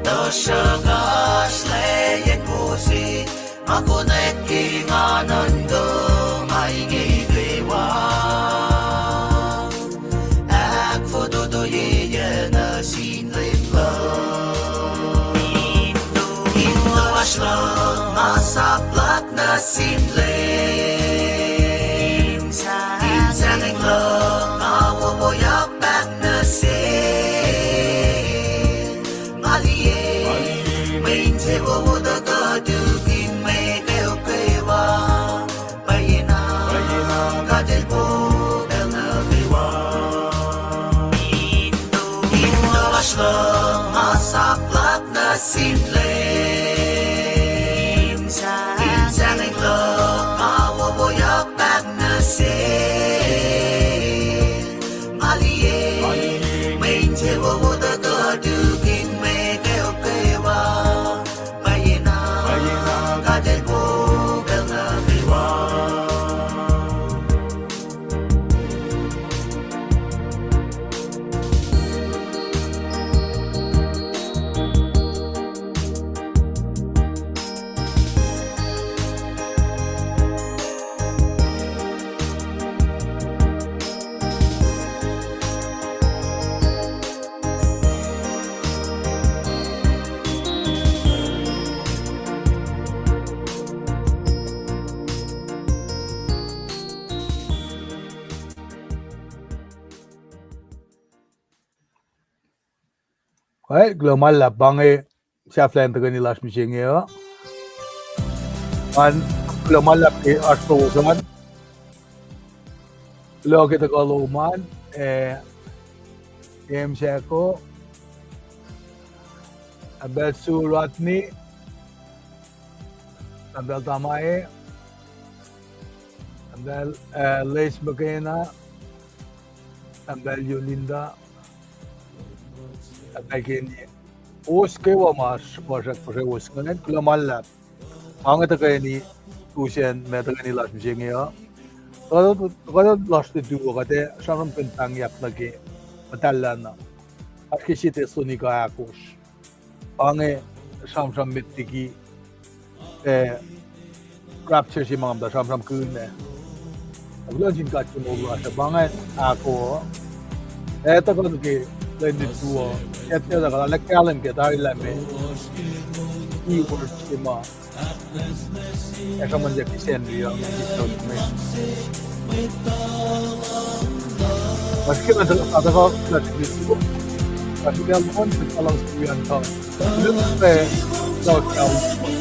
Tuhsruhk oasr lwen Moses, ma konwacack ke nga nuhnkuh ma inge kwewa. Ahkfototoye nuh sin Leum luhk. In toasr luhk ma sap luhk nuh sin Leum. In sahngweng luhk ma wowoyak pac nuh sel. Nga liye mwe insewowo tuhkuh tukun mwe kweok kwewa. Pwacyena God El wo pacl nuh kwewa. In toasr luhk ma sap luhk nuh sin Leum. In sahngweng luhk ma wowoyak pac nuh sel. Nga liye mwe insewowo tuhkuh tukun mwe kweok kwewa. Pwacyena God El wo pacl nuh kwewa. Kuloh ma luhlahp, pa inge sahflahiyacn tuhkweni lasr mihsenge uh. An, kuloh ma luhlahp ke oasr lowos an. Kuloh ke tuhkuh lom an, eh, Emsako, Ambassador Rodney, Ambassador Tamae, Ambassador, eh, Les McKenna, Ambassador Yolinda, Ambassador Kenny. Kowos kwewa ma sruhk puhsrewos ingacn, kuloh ma luhlahp. Pa inge tuhkweni, usacn ma tuhkweni lasr mihsenge uh. Tuhkuh lasr lutu uh kuht ac sramsramkihn pahngyak nuh ke muhtahllahna. Oasr ke sie Thessalonica ahkosr. Pa inge sramsram met liki, eh, rapture se ma nga muhta sramsramkihn ah. Ac kuloh nuh sin God ke moul lasr uh, pa ingacn ahko, ac tuhkuh nuh ke lwen lutu uh, kuht tuh tuhkuh lah kahlwem ke tari lah meac keyword se ma ac sruhmuhnyuck ke Sacnri uh, ma sisot me. Nga srihke na tuhkuh, tuhkuh, tuhkuh, tuhkuh, tuhkuh, tuhkuh, tuhkuh, tuhkuh, tuhkuh, tuhkuh, tuhkuh, tuhkuh,